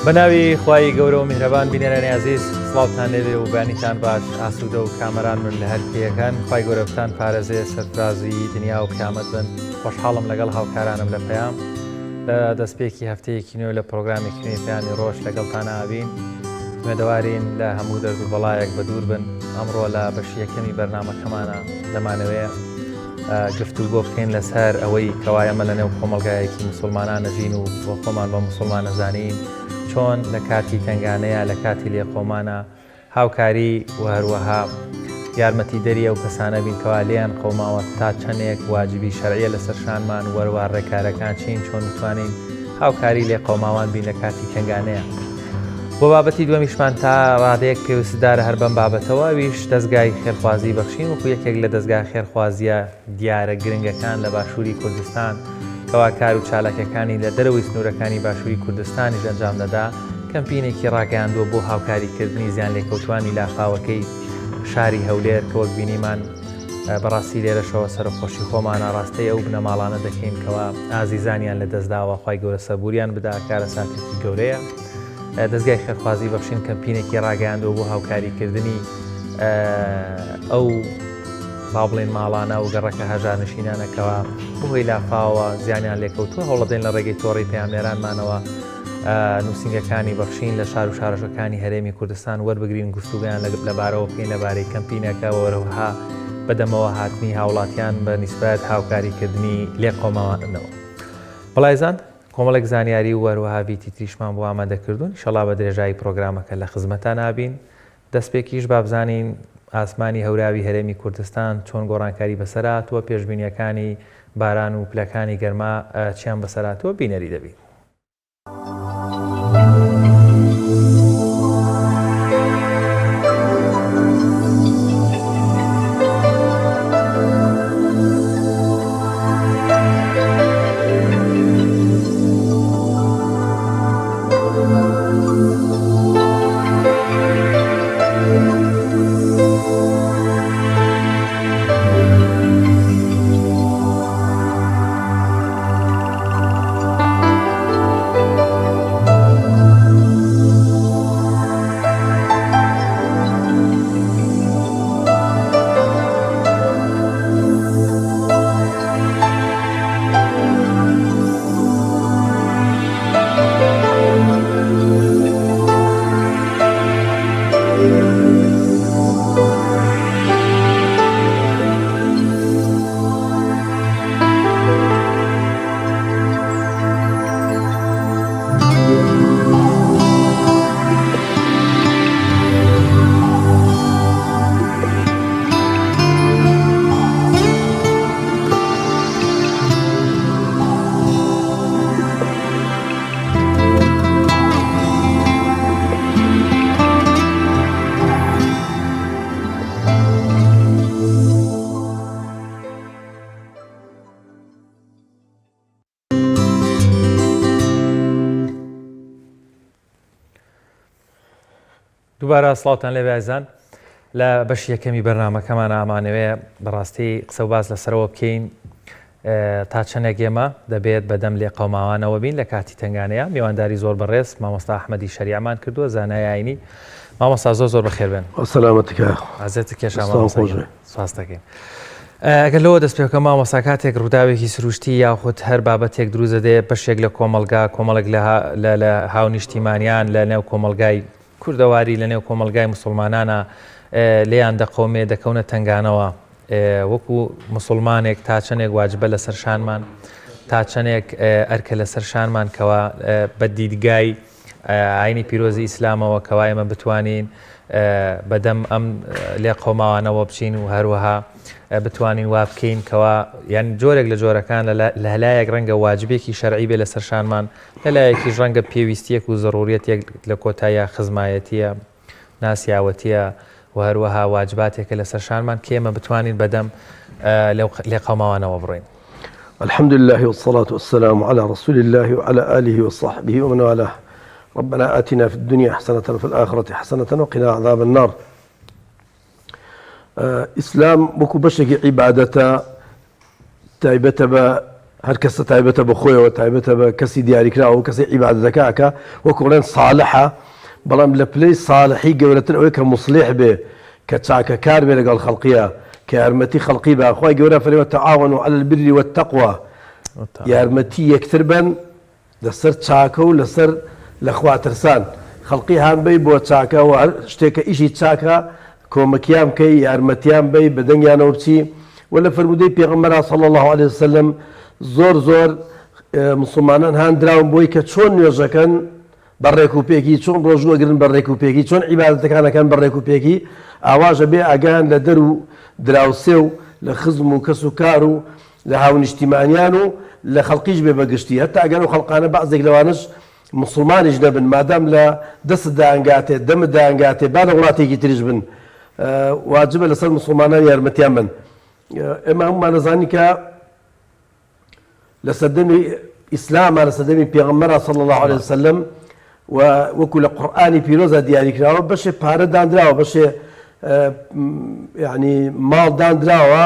بە ناوی خوای گەورە و میهرەبان بینەرانی ئازیز سڵاوتان لێبێ و بەیانیتان باش ئاسوودە و کامەران بن لە هەر پێیەکان خوای گەورە بتان پارێزێ سەرفرازی دنیا و قیامەت بن خۆشحاڵم لەگەڵ هاوکارانم لە پەیام لە دەستپێکی هەفتەیەکی نوێ لە پرۆگرامێکی نوێی پەیامی ڕۆژ لەگەڵتان ئابین ئومێدەوارین لە هەموو دەرد و بەڵایەک بە دوور بن ئەمڕۆ لە بەشی یەکەمی بەرنامەکەمانە دەمانەوێ گفتوگۆ بکەین لەسەر ئەوەی کەوا ئێمە لەنێو کۆمەڵگایەکی موسڵمانان نەژین و بۆ خۆمان بە موسڵمان نەزانین چۆن لە کاتی تەنگانەیە لە کاتی لێقەومانە هاوکاری و هەروەها یارمەتیدەری ئەو کەسانە بین کەوا لێیان قەوماوە تا چەندێک واجبی شەرعیە لەسەر شانمان وەروە ڕێکارەکان چین چۆن بتوانین هاوکاری لێقەوماوان بین لە کاتی تەنگانەیە. بۆ بابەتی دووەمیشمان تا ڕادەیەک پێوستدارە هەر بەم بابەتەوە ئەویش دەزگای خێرخوازی بەخشین وەکو یەکێک لە دەزگا خێرخوازیە دیارە گرنگەکان لە باشووری کوردستان کەوا کار و چالاکیەکانی لە دەرەوەی سنوورەکانی باشووری کوردستانیش ئەنجام دەدا کەمپینێکی ڕاگەیاندووە بۆ هاوکاریکردنی زیانلێکەوتوانی لافاوەکەی شاری هەولێر کە وەک بینیمان بەڕاستی لێرەشەوە سەرەخۆشی خۆمان ئاڕاستەی ئەو بنەماڵانە دەکەین کەوا ئازیزانیان لەدەستداوە خوای گەورە سەبوریان بدا کارەساتێکی گەورەیە دەزگای خێرخوازی بەخشین کەمپینێکی ڕاگەیاندووە بۆ هاوکاریکردنی ئەو با بڵێن ماڵانە و گەڕەکە هەژارنشینانەکەوە بەهۆی لافاوە زیانیان لێکەوتووە هەوڵەدەین لە ڕێگەی تۆڕی پەیامنێرانمانەوە نووسینگەکانی بەخشین لە شار و شارۆچکەکانی هەرێمی کوردستان وەربگرین گفتوگۆیان لەبارەوە بکەین لەبارەی کەمپینەکە و هەروەها بەدەمەوە هاتنی هاوڵاتیان بە نیسبەت هاوکاریکردنی لێقەوماوانەوە. بەڵایزان کۆمەڵێک زانیاری و هەروەها ڤیتی تریشمان بۆ ئامادە کردوون ئیشەڵا بە درێژایی پرۆگرامەکە لە خزمەتان ئابین. دەستپێکیش با بزانین ئاسمانی هەوراوی هەرێمی کوردستان چۆن گۆڕانکاری بەسەر هاتووە، پێشبینییەکانی باران و پلەکانی گەرما چیان بەسەر هاتووە، بینەری دەبین. دووبارە سڵاوتان لێ بێزان لە بەشی یەکەمی بەرنمەکەمان ئامانەوێ بەڕاستی قسە و باس لەسەرەوە بکەین تا چەندێک ئێمە دەبێت بەدەم لێقەوماوانەوە بین لە کاتی تنگانەیە میوانداری زۆر بەڕێز مامۆستا ئەحمەدی شەریعمان کردووە زانای ئاینی مامۆستا زۆر زۆر بەخێر بێن سەلامەتکە ئازێت کێشا سپاس دەکەین. ئەگەر لەوە دەست پێ بکەم مامۆستا کاتێک ڕووداوێکی سروشتی یاخود هەر بابەتێک دروست دەدێ بەشێک لە کۆمەڵگا کۆمەڵێک لە لە هاونیشتیمانیان لە نێو کۆمەڵگای کوردەواری لە نێو کۆمەڵگای مسلمانانە لێیان دەقەومێ دەکەونە تنگانەوە وەکو مسلمانێک تا چەندێک واجبە لەسەر شانمان تا چەندێک ئەرکە لەسەر شانمان کەوا بە دیدگای ئاینی پیرۆزی ئیسلامەوە کەوا ئێمە بتوانین بەدەم ئەم لێقەوماوانەوە بچین و هەروەها بتوانین وا بکەین کەوا یان جۆرێک لە جۆرەکان لە هەلایەک ڕەنگە واجبێکی شەرعی بێ لەسەر شانمان لەلایەکیش ڕەنگە پێویستیەک و زەڕوریەتێک لە کۆتاییا خزمایەتیە ناسیاوەتیە و هەروەها واجباتێکە لەسەر شانمان کە ئێمە بتوانین بەدەم لێقەوماوانەوە بڕۆین. الحمد لله والصلاة والسلام على رسول الله وعلى آله وصحبه ومن والاه ربنا آتنا في الدنيا حسنة وفي الآخرة حسنة وقنا عذاب النار ئیسلام وەکو بەشێکی عیبادەتە تایبەتە بە. هەر کەسە تایبەتە بە خۆیەوە، تایبەتە بە کەسی دیاریکراوە، ئەو کەسەی عیبادەتەکە ئەکا، وەکو بڵێن ساڵحە، بەڵام لە پلەی ساڵحی گەورەتر ئەوەیە کە موسڵیح بێ، کە چاکەکار بێ لەگەڵ خەڵقیا، کە یارمەتی خەڵقی با، خوای گەورە فەرمووی وتعاونوا علی البر والتقوی، یارمەتی یەکتر بەن لەسەر چاکە و لەسەر لە خوا ترسان، خەڵقی هان بەی بۆ چاکە و هەر شتێک کە ئیشی چاکە کۆمەکیان بکەی، یارمەتیان بەی، بە دەنگیانەوە بچی، وە لە فەرموودەی پێغەمبەرا صلی اللە علیە وسلم زۆر زۆر موسڵمانان هان دراون بۆی کە چۆن نوێژەکەن بە ڕێک و پێکی، چۆن ڕۆژوو ئەگرن بە ڕێک و پێکی، چۆن عیبادەتەکان ئەکەن بە ڕێک و پێکی، ئاواش ئەبێ ئاگایان لە دەر و دراوسێ و لە خزم و کەس و کار و لە هاونیشتیمانیان و لە خەڵقیش بێ بە گشتی، هەتا ئەگەر ئەو خەڵقانە بەعزێک لەوانەش موسڵمانیش نەبن، مادام لە دەستت دایانگاتێ، دەمت دایانگاتێ، با لە وڵاتێکی تریش بن، واجبە لەسەر موسڵمانان یارمەتیان بەن. ئێمە هەموومان ئەزانین کە لە سەردەمی ئیسلاما، لە سەردەمی پێغەمبەرا صلی اللە علیە وسلم و وەکو لە قورئانی پیرۆزا دیاری کراوە، بەشێ پارە دانراوە، بەشێ یعنی ماڵ دانراوە،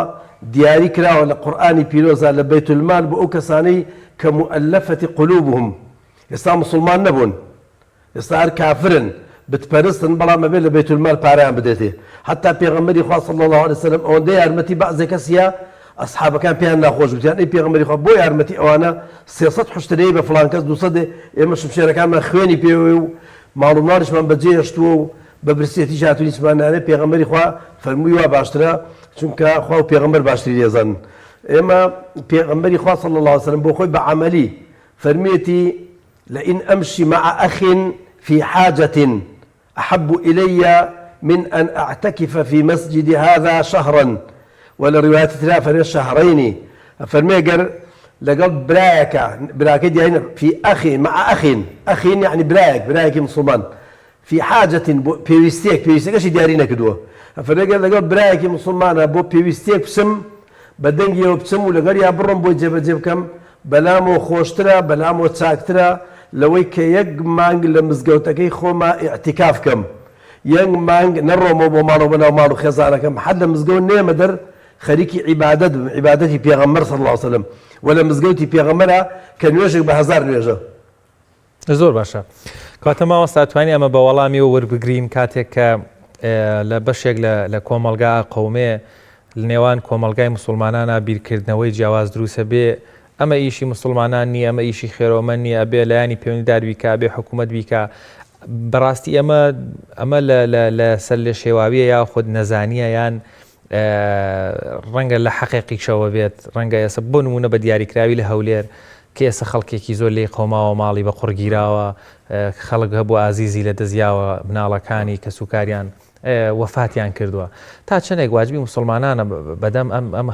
دیاری کراوە لە قورئانی پیرۆزا لە بەیت المال بۆ ئەو کەسانەی کە مؤلفة قلوبهم، ئێستا موسڵمان نەبوون، ئێستا هەر کافرن بت پەرستن بەڵام ئەبێ لە بەیت المال پارەیان بدرێتێ حەتا پێغەمبەری خوا صلی اللە علیە وسلم ئەوەندە یارمەتی بەعزێ کەس یا ئەسحابەکان پێیان ناخۆش وتیان ئەی پێغەمبەری خوا بۆ یارمەتی ئەوانە 300 حوشترەی بە فڵان کەس 200 ئێمە شمشێرەکانمان خوێنی پێوەیە و ماڵ و مناڵیشمان بەجێ هێشتووە و بە برسێتیش هاتوین هیچمان نانێ پێغەمبەری خوا فەرمووی وا باشترە چونکە خوا و پێغەمبەر باشتری لێزانن ئێمە پێغەمبەری خوا صلی اللە علیه وسلم بۆ خۆی بە عەمەلی فەرموویەتی لئن امشی مع اخ فی حاجە احب الی من ان اعتکف فی مسجدی هذا شهرا و لە ڕیوایەتی ترا فەرمێ شهرین ئەفەرمێ گەر لەگەڵ برایەکا براکەی دیاری نە فی اخ مع اخ اخ یعنی برایەک برایەکی مسوڵمان فی حاجە بۆ پێویستیەک پێویستەکەشی دیاری نەکردووە ئەفەرمێ گەر لەگەڵ برایەکی مسوڵمانە بۆ پێویستیەک بچم بە دەنگیەوە بچم و لەگەڵیا بڕۆم بۆی جێبەجێ بکەم بەلامەوە خۆشترە، بەلامەوە چاکترە لەوەی کە یەک مانگ لە مزگەوتەکەی خۆما ئیعتیکاف کەم، یەک مانگ نەڕۆمەوە بۆ ماڵەوە بۆ ناو ماڵ و خێزانەکەم، حەد لە مزگەوت نەیەمە دەر خەریکی عیبادەت بم، عیبادەتی پێغەمبەر صلی اللە علیە وسلم، وە لە مزگەوتی پێغەمبەرا کە نوێژێک بە هەزار نوێژە. زۆر باشە کاتە مامۆستا توانی ئەمە بە وەڵامیەوە وەربگرین کاتێک کە لە بەشێک لە کۆمەڵگا قومێ لە نێوان کۆمەڵگای مسلمانانە بیرکردنەوەی جیاواز دروسە بێ ئەمە ئیشی مسلمانان نییە ئەمە ئیشی خێرۆمە نییە ئەبێ لایەنی پەیوەندیدار بیکا بێ حکوومەت بیکا بەڕاستی ئەمە ئەمە لە سەر لێ شێواویە یا خود نەزانیە یان ڕەنگە لە حەقیقیشەوە بێت، ڕەنگە ئێستا بۆ نموونە بە دیاریکراوی لە هەولێر کە ئێستا خەڵکێکی زۆر لێی قەوماوە ماڵی بە قوڕ گیراوە، خەڵک هەبوو ئازیزی لە دەست یاوە، مناڵەکانی، کەسوکاریان وەفاتیان کردووە. تا چەندێک واجبی موسڵمانانە بەدەم ئەم ئەم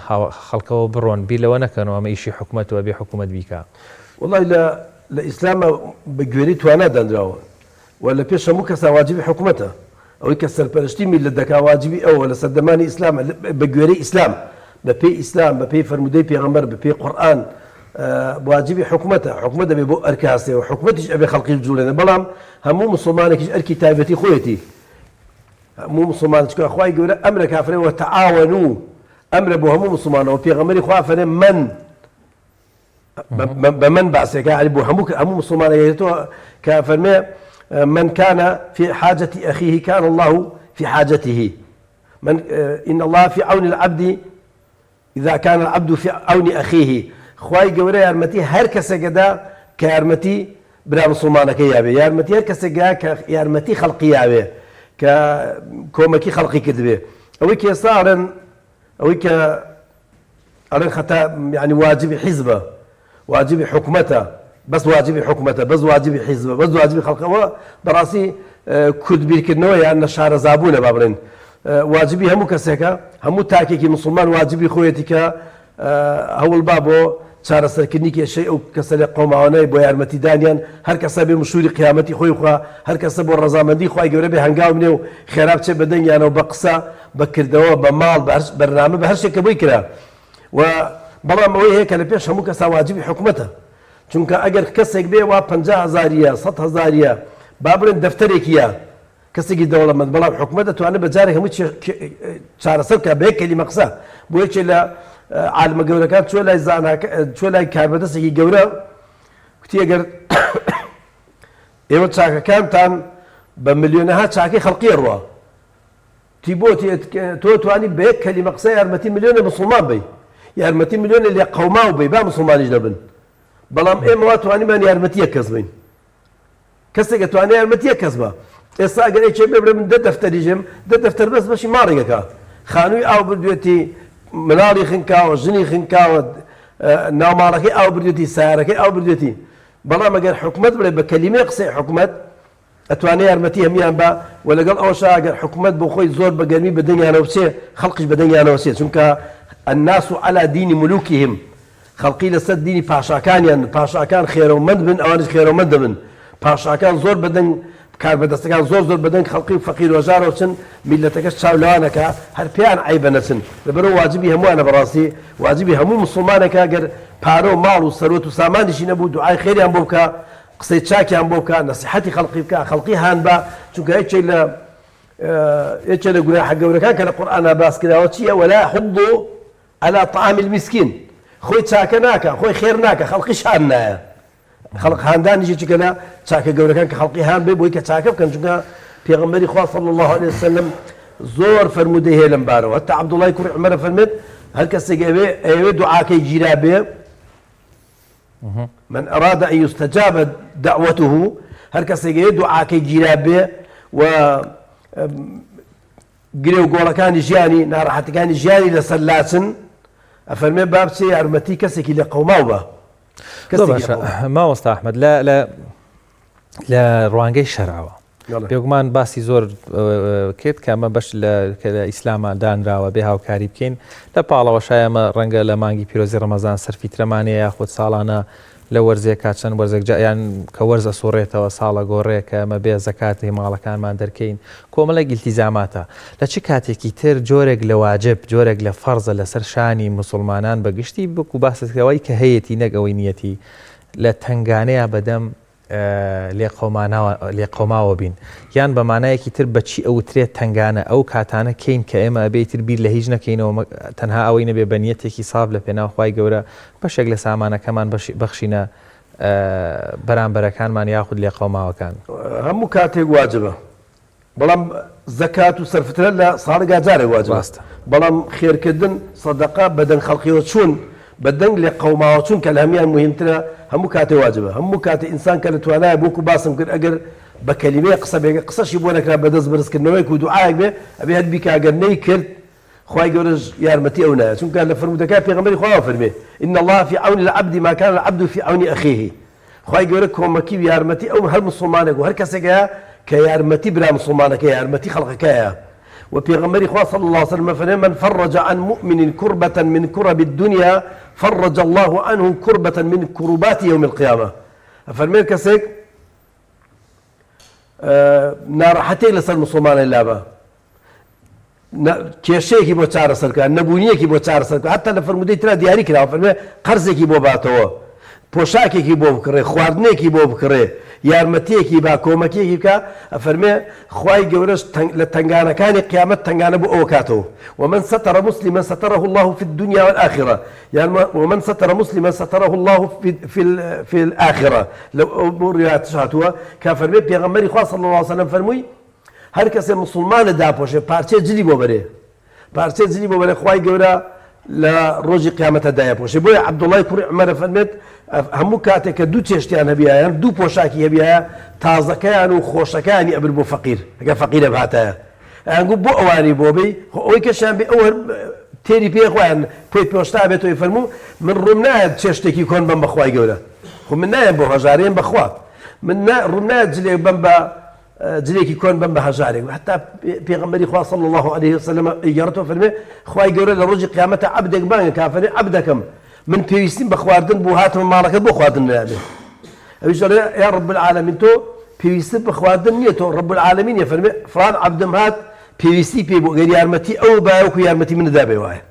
خەڵکەوە بڕۆن، بیر لەوە نەکەنەوە ئەمە ئیشی حکومەت و ئەبێ حکومەت بیکا. وەڵای لە لە ئیسلاما بە گوێرەی توانا دانراوە. وە لە پێش هەموو کەسا واجبی حکومەتە ئەوەی کە سەرپەرشتی میللەت دەکا واجبی ئەوە لە سەردەمانی ئیسلام بە گوێرەی ئیسلام بە پێی ئیسلام بە پێی فەرموودەی پێغەمبەر بە پێی قورئان واجبی حکومەتە حکومەت دەبێ بۆ ئەرکە هەستێ و حکومەتیش ئەبێ خەڵکی بجوڵێنێ بەڵام هەموو موسڵمانێکیش ئەرکی تایبەتی خۆیەتی هەموو موسڵمان چونکە خوای گەورە ئەمرە کافرێ وتعاونوا ئەمرە بۆ هەموو موسڵمانەوە پێغەمبەری خوا فەرمێ من بە من باسێکە یعنی بۆ هەموو هەموو مسلمانە یێتەوە کە فەرمێ من كان في حاجة أخيه كان الله في حاجته من إن الله في عون العبد إذا كان العبد في عون أخيه خوای گەورە یارمەتی هەر کەسێکەدا کە یارمەتی برا مسلمانەکەی یاوێ یارمەتی هەر کەسێکدا کە یارمەتی خەڵقی یاوێ کە کۆمەکی خەڵقی کردبێ ئەوەی کە ئێستا ئەڵێن ئەوەی کە ئەڵێن خەتا یانی واجبی حیزبە واجبی حکومەتە بەس واجبی حکومەتە بەس واجبی حیزبە بەس واجبی خەڵکە ئەوە بەڕاستی کورت بیرکردنەوە یان نەشارەزابوونە با بڵێن واجبی هەموو کەسێکە هەموو تاکێکی مسلمان واجبی خۆیەتی کە هەوڵ با بۆ چارەسەرکردنی کێشەی ئەو کەسە لێ قەوماوانەی بۆ یارمەتیدانیان هەر کەسە بێ مشوری قیامەتی خۆی بخوا هەر کەسە بۆ ڕەزامەندی خوای گەورە بێ هەنگاو بنێ و خێرا بچێ بە دەنگیانەوە بە قسە بە کردەوە بە ماڵ بە هەر بەرنامە بە هەر شتێک کە بۆی کرا و بەڵام ئەوەی هەیە کە لە پێش هەموو کەسا واجبی حکومەتە چونکە ئەگەر کەسێک بێ وا 50 هەزاریە 100 هەزاریە با بڵێن دەفتەرێکیە. کەسێکی دەوڵەمەند بەڵام حکومەت دەتوانێت بە جارێک هەموو چارەسەر بکات بە یەک کەلیمە قسە. بۆ یەکێ لە عالمە گەورەکان چووە لای زاناکە چووە لای کاربەدەستێکی گەورە کوتی ئەگەر ئێوە چاکەکانتان بە ملیۆنەها چاکەی خەڵقی ڕوا تی بۆ تۆ توانی بە یەک کەلیمە قسە یارمەتی ملیۆنێ مسلمان بی یارمەتی ملیۆنێ لێ قەوماو بی با مسلمانیش نەبن بەڵام ئێمە وا توانیمان یارمەتی یەک کەس بین کەسێک ئەتوانێ یارمەتی یەک کەس بە ئێستا ئەگەر یەکێ بێ بڵێ من دە دەفتەری ژێم دە دەفتەر بەس بەشی ماڵێک ئەکا خانووی ئاو بردوێتی مناڵی خنکاوە ژنی خنکاوە ناوماڵەکەی ئاو بردوێتی سیارەکەی ئاو بردوێتی بەڵام ئەگەر حکومەت بڵێ بە کەلیمەی قسەی حکومەت ئەتوانێ یارمەتی هەموان با و لەگەڵ ئەوەشا ئەگەر حکومەت بۆ خۆی زۆر بە گەرمی بە دەنگیانەوە بچێ خەڵقیش بە دەنگیانەوە چێ چونکە الناس علی دین ملوکهم خەڵقی لەسەر دینی پاشاکانیان پاشاکان خێرەومەند بن ئەوانیش خێرەومەند دەبن پاشاکان زۆر بەدەنگ کاربەدەستەکان زۆر زۆر بەدەنگ خەڵقی و فەقیر وەژارەوە چن میللەتەکەش چاو لەوان ئەکا هەر پێیان عەیبە نەچن لەبەرئەوە واجبی هەمووانە بەڕاستی واجبی هەموو موسڵمانێکە گەر پارە و ماڵ و سەروەت و سامانیشی نەبوو دوعای خێریان بۆ بکا قسەی چاکیان بۆ بکا نەسیحەتی خەڵقی بکا خەڵقی هان با چونکە یەکێک لە یەکێ لە گوناحە گەورەکان کە لە قورئانا باس کراوە چییە ولا يحض علی طعام المسکین خۆی چاکە ناکا خۆی خێر ناکا خەڵقیش هان نایە خەڵق هاندانیش یەکێکە لە چاکە گەورەکان کە خەڵقی هان بێ بۆی کە چاکە بکەن چونکە پێغەمبەری خوا صلی الله علیه وسلم زۆر فەرموودەی هەیە لەم بارەوە هەتا عەبدوڵای کوڕی عومەرە فەرمێت هەر کەسێک ئەوێ ئەیەوێ دوعاکەی گیرا بێ من أراد أن يستجاب دعوته هەر کەسێک ئەوێ دوعاکەی گیرا بێ و گرێ و گۆڵەکانی ژیانی، ناڕەحەتیەکانی ژیانی لەسەر لاچن، ئەفەرمێ با بچێ یارمەتی کەسێکی لێ قەوماو بە. زۆر باشە مامۆستا ئەحمەد لە لە لە ڕوانگەی شەرعەوە بێگومان باسی زۆر کرد کە ئەمە بەش لە کە لە ئیسلاما دانراوە بێ هاوکاری بکەین لە پاڵەوە شایەمە ڕەنگە لە مانگی پیرۆزی ڕەمەزان سەرفیترەمانەیە یاخود ساڵانە لە وەرزێکا چەند وەرزێک جا یان کە وەرز ئەسوڕێتەوە ساڵە گۆڕێ کە ئەمە بێ زەکاتی ماڵەکانمان دەرکەین کۆمەڵێک ئیلتیزاماتە لە چ کاتێکی تر جۆرێک لە واجب جۆرێک لە فەرزە لەسەر شانی موسوڵمانان بە گشتی وەکو باست کرد ئەوەی کە هەیەتی نەک ئەوەی نیەتی لە تەنگانەیا بەدەم لێقەوماوە بین یان بە مانایەکی تر بە چی ئەوترێت تەنگانە ئەو کاتانە کەین کە ئێمە ئەبێ ئیتر بیر لە هیچ نەکەینەوە تەنها ئەوەی نەبێ بە نیەتێکی ساف لە پێناو خوای گەورە بەشێک لە سامانەکەمان بەخشینە بەرامبەرەکانمان یاخود لێقەوماوەکان. هەموو کاتێک واجبە بەڵام زەکات و سەرفترە لە ساڵێکا جارێک واجبە ڕاستە. بەڵام خێرکردن سەدەقە بەدەنگ خەڵقیەوە چوون بە دەنگ لێ قەوماوە چوون کە لە هەموان موهیمترە هەموو کاتێ واجبە هەموو کاتێ ئینسان کە لە توانایە بوو وەکو باسم کرد ئەگەر بە کەلیمەیەک قسە بێ قسەشی بۆ نەکرا بە دەست بەرز کردنەوەیەک و دوعایەک بێ ئەبێ هەر بیکا گەر نەیکرد خوای گەورەش یارمەتی ئەو نایە چونکە لە فەرموودەکە پێغەمبەری خوا فەرمێ ان الله فی عون العبد ما کان العبد فی عون اخیه خوای گەورە کۆمەکی و یارمەتی ئەو هەر موسڵمانێک و هەر کەسێکە کە یارمەتی برا موسڵمانەکە یارمەتی خەڵقەکەیە و پێغەمبەری خوا صلی اللە علیه وسلم فەرمێ من فرج عن مؤمن کربة من کرب الدنیا فرج الله عنه کربة من کربات یوم القیامە ئەفەرمێ کەسێک ناڕەحەتێک لەسەر موسڵمانە لابا کێشەیەکی بۆ چارەسەر بکات، نەبوونییەکی بۆ چارەسەر بکات، هەتا لە فەرموودەی ترا دیاری کراوە، فەرمووی قەرزێکی بۆ باتەوە، پۆشاکێکی بۆ بکڕێ، خواردنێکی بۆ بکڕێ، یارمەتییەکی با، کۆمەکییەکی بکا، ئەفەرموێ خوای گەورەش لە تەنگانەکانی قیامەت تەنگانە بۆ ئەوە کاتەوە، ومن ستر مسلما ستره اللە فی الدنیا والآخرە، یان ومن ستر مسلما ستره اللە فی الآخرە، لەو ڕیوایەتەش هاتووە کە فەرمووی پێغەمبەری خوا صلی اللە علیە وسلم فەرمووی، هەر کەسێ موسڵمانە داپۆشێ پارچەی جلی بۆ بەرێ پارچەی جلی بۆ بەرێ خوای گەورە لە ڕۆژی قیامەتە دایەپۆشێ بۆیە عەبدوڵای کوڕی عومەرە فەرمێت هەموو کاتێک کە دوو چێشتیان هەبیایە دوو پۆشاکی هەبیایە تازەکەیان و خۆشەکانی ئەبر بۆ فەقیر ئەگەر فەقیرە بهاتایە ئەیانگوت بۆ ئەوانی بۆ بی خۆ ئەوەی کەشیان بێ ئەو هەر تێری پێ خۆیان پێی پۆشتا بێتەوەی فەرموو من ڕووم نایەت چێشتێکی کۆن بەم بەخوای گەورە خۆ من نایەم بۆ هەژارێن بەخوا من ڕووم نایەت جلێک بەم بە جلێکی کۆن بەم بە هەژارێک هەتا پێغەمبەری خوا صلی الله علیه وسلم ئەیگێڕێتەوە فەرمێ خوای گەورە لە ڕۆژی قیامەتە عەبدێک بانگ کا فەرمێ عەبدەکەم من پێویستیم بە خواردن بوو هاتمە ماڵەکەت بۆ خواردن نابێ ئەویش دەڵێ یا رب العالمین تۆ پێویستت بە خواردن نییە تۆ رب العالمین یە فەرمێ فڵان عەبدم هات پێویستی پێی بوو گەر یارمەتی ئەو بایە وەکو یارمەتی منت دابێ وایە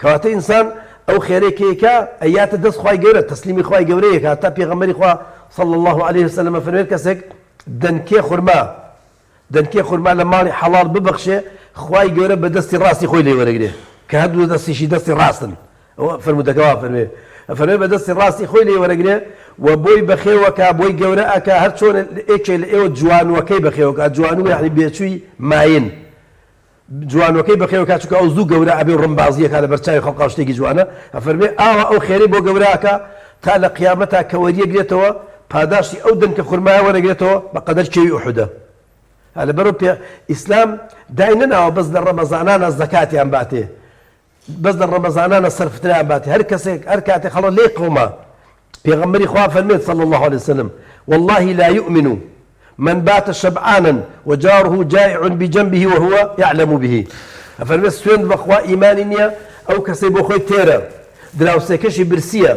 کەواتە ئینسان ئەو خێرەی کە ئەیکا ئەیاتە دەست خوای گەورە تەسلیمی خوای گەورەی ئەکات تا پێغەمبەری خوا صلی الله علیه وسلم ئەفەرمێت کەسێک دەنکێ خورما. دەنکێ خورما لە ماڵی حەڵاڵ ببەخشێ خوای گەورە بە دەستی ڕاستی خۆی لێی وەرەگرێ کە هەردوو دەستیشی دەستی ڕاستن ئەوە فەرموودەکە وا فەرموێ ئەفەرموێ بە دەستی ڕاستی خۆی لێی وەرەگرێ و بۆی بەخێوەکا بۆی گەورە ئەکا هەر چۆن یەکێ لە ئێوە جوانووەکەی بەخێوەکا جوانوو یەعنی بێچووی ماین جوانوەکەی بەخێوە کا چونکە ئەو زوو گەورە ئەبێ و ڕمبازی ئەکا لەبەر چاوی خەڵقا شتێکی جوانە ئەفەرمێ ئاوا ئەو خێرەی بۆ گەورە ئەکا تا لە قیامەتا کە وەریەگرێتەوە پاداشتی ئەو دەنکە خورمایە وەرەگرێتەوە بە قەدەر کێوی ئوحودە ها لەبەرەوە پێ ئیسلام دای نەناوە بەس لە ڕەمەزانانا زەکاتیان باتێ بەس لە ڕەمەزانانا سەرفترەیان باتێ هەر کەسێک هەر کاتێ خەڵە لێی قەوما پێغەمبەری خوا فەرمێت صلی اللە علیە وسلم واللە لا یؤمن من بات شبعانا وجاره جائع بجنبه وهو یعلم به ئەفەرمێت سوێند بەخوا ئیمانی نییە ئەو کەسەی بۆ خۆی تێرە دراوسێکەشی برسیە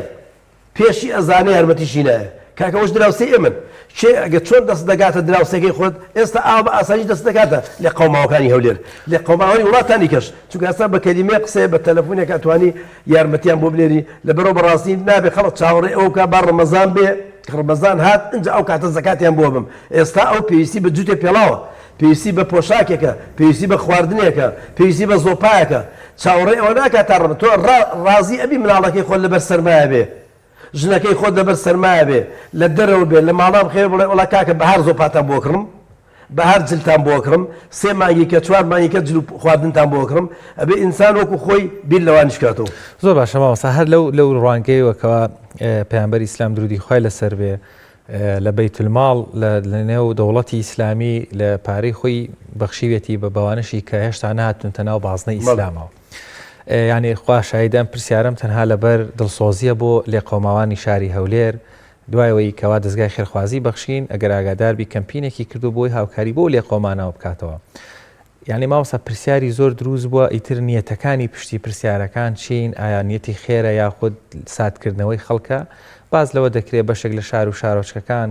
پێشی ئەزانێ یارمەتیشی نایە کاکە ئەوەش دراوسێی ئێمەن کێ ئەگەر چۆن دەست دەگاتە دراوسێکەی خۆت ئێستا ئاوا بە ئاسانیش دەست دەگاتە لێقەوماوەکانی هەولێر لێقەوماوانی وڵاتانی کەش چونکە ئێستا بە کەلیمەیەک قسەیە بە تەلەفونێک ئەتوانی یارمەتیان بۆ بنێری لەبەرەوە بەڕاستی نابێ خەڵک چاوەڕێ ئەوە بکا با ڕەمەزان بێ کە ڕەمەزان هات ئینجا ئەو کاتە زەکاتیان بۆ بم ئێستا ئەو پێویستی بە جووتێ پێڵاوە پێویستی بە پۆشاکێکە پێویستی بە خواردنێکە پێویستی بە زۆپایەکە چاوەڕێی ئەوە ناکات تا ڕەمە تۆ ڕازی ئەبی مناڵەکەی خۆت لەبەر سەرمایە بێ ژنەکەی خۆت لەبەر سەرمایە بێ لە دەرەوە بێ لە ماڵان بخەوێ بڵێ وەڵا کاکە بەهار زۆپاتان بۆ کڕم بەهار جلتان بۆ کڕم سێ مانگی کە چوار مانگی کە جل و خواردنتان بۆ کڕم ئەبێ ئینسان وەکو خۆی بیر لەوانیش کاتەوە. زۆر باشە مامۆستا هەر لەو لەو ڕوانگەیەوە کەوا پەیامبەری ئیسلام درودی خوای لەسەر بێ لە بەیتولماڵ لە لەنێو دەوڵەتی ئیسلامی لە پارەی خۆی بەخشیوێتی بە بەوانەشی کە هێشتا نەهاتونتە ناو بازنەی ئیسلامەوە. یعنی خوا شایدە ئەم پرسیارم تەنها لەبەر دڵسۆزیە بۆ لێقەوماوانی شاری هەولێر دوای ئەوەی کەوا دەزگای خێرخوازی بەخشین ئەگەر ئاگاداربی کەمپینێکی کردو بۆی هاوکاری بۆ لێقەومانەوە بکاتەوە یانی مامۆستا پرسیاری زۆر دروست بووە ئیتر نیەتەکانی پشتی پرسیارەکان چین ئایا نیەتی خێرە یاخود ساردکردنەوەی خەڵکە باس لەوە دەکرێت بەشێک لە شار و شارۆچکەکان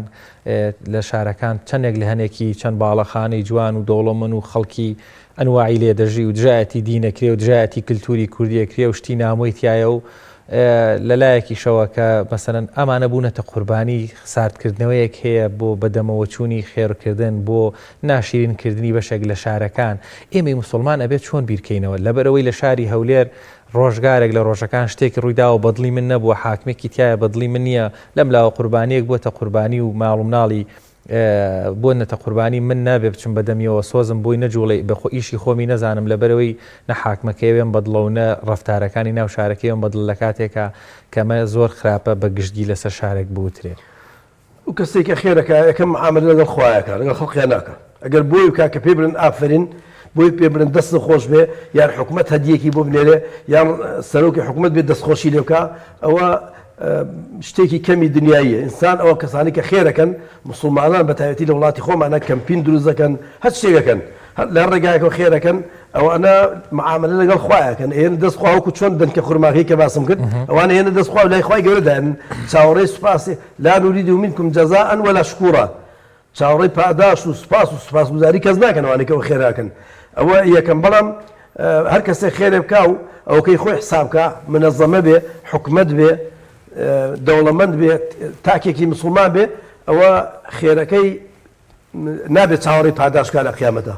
لە شارەکان چەندێک لە هەنێکی چەند باڵەخانەی جوان و دەوڵەمەن و خەڵکی ئەنواعی لێ دەژی و دژایەتی دینەکرێ و دژایەتی کللتوری کوردیەکرێ و شتی نامۆی تایە و لە لایەکیشەوە کە مەسەلەن ئەمانە بوونەتە قوربانی ساردکردنەوەیەک هەیە بۆ بەدەمەوەچوونی خێرکردن بۆ ناشیرین کردنی بەشێک لە شارەکان، ئێمەی موسوڵمان ئەبێت چۆن بیرکەینەوە؟ لەبەرئەوەی لە شاری هەولێر ڕۆژگارێک لە ڕۆژەکان شتێک ڕوویداوە بەدڵی من نەبووە، حاکمێکی تیایە بەدڵی من نییە، لەم لاوە قوربانییەک بووەتە قوربانی و ماڵ و مناڵی بوونەتە قوربانی، من نابێ بچم بەدەمیەوە سۆزم بۆی نەجوڵێ بەخۆ ئیشی خۆمی نەزانم لەبەرئەوەی نە حاکمەکەی ئەوێم بەدڵە و نە ڕەفتارەکانی ناو شارەکەی ئەوم بەدڵە لەکاتێکا کە ئەمە زۆر خراپە بە گشتگی لەسەر شارێک بوترێ. ئەو کەسەی کە خێر ئەکا یەکەم معامەلە لەگەڵ خوا ئەکا لەگەڵ خەڵقیا ناکا ئەگەر بۆی بکا کە پێی بڵێن ئافەرین بۆی پێ بڵێن دەستت خۆش بێ یان حکومەت هەدیەکی بۆ بنێرێ یان سەرۆکی حکومەت بێ دەستخۆشی لێ بکا ئەوە شتێکی کەمی دنیاییە ئینسان ئەوە کەسانی کە خێرەکەن مسلمانان بە تایبەتی لە وڵاتی خۆمانە کەمپین دروست دەکەن هەر شتێکەکەن هەر لە ڕێگایەکەوە خێرەکەن ئەوانە معاملە لەگەڵ خوایەکەن ئێن دەست خوا وەکو چۆن دەنکە خورماکەی کە باسم کرد ئەوانە هێنە دەست خوا لای خوای گەورە دایان چاوەڕێی سوپاسی لا نريد منكم جزاء ولا شكورا چاوەڕێی پاداشت و سوپاس و سوپاسگوزاری کەس ناکەن ئەوانەی کە ئەو خێراکەن ئەوە یەکەم بەڵام هەر کەسێک خێرێ بکا و ئەوکەی خۆی حساب کا منەزەمە بێ حکومەت بێ دەوڵەمەند بێ تاکێکی مسلمان بێ ئەوە خێرەکەی نابێت چاوەڕێی پاداشت کا لە قیامەتا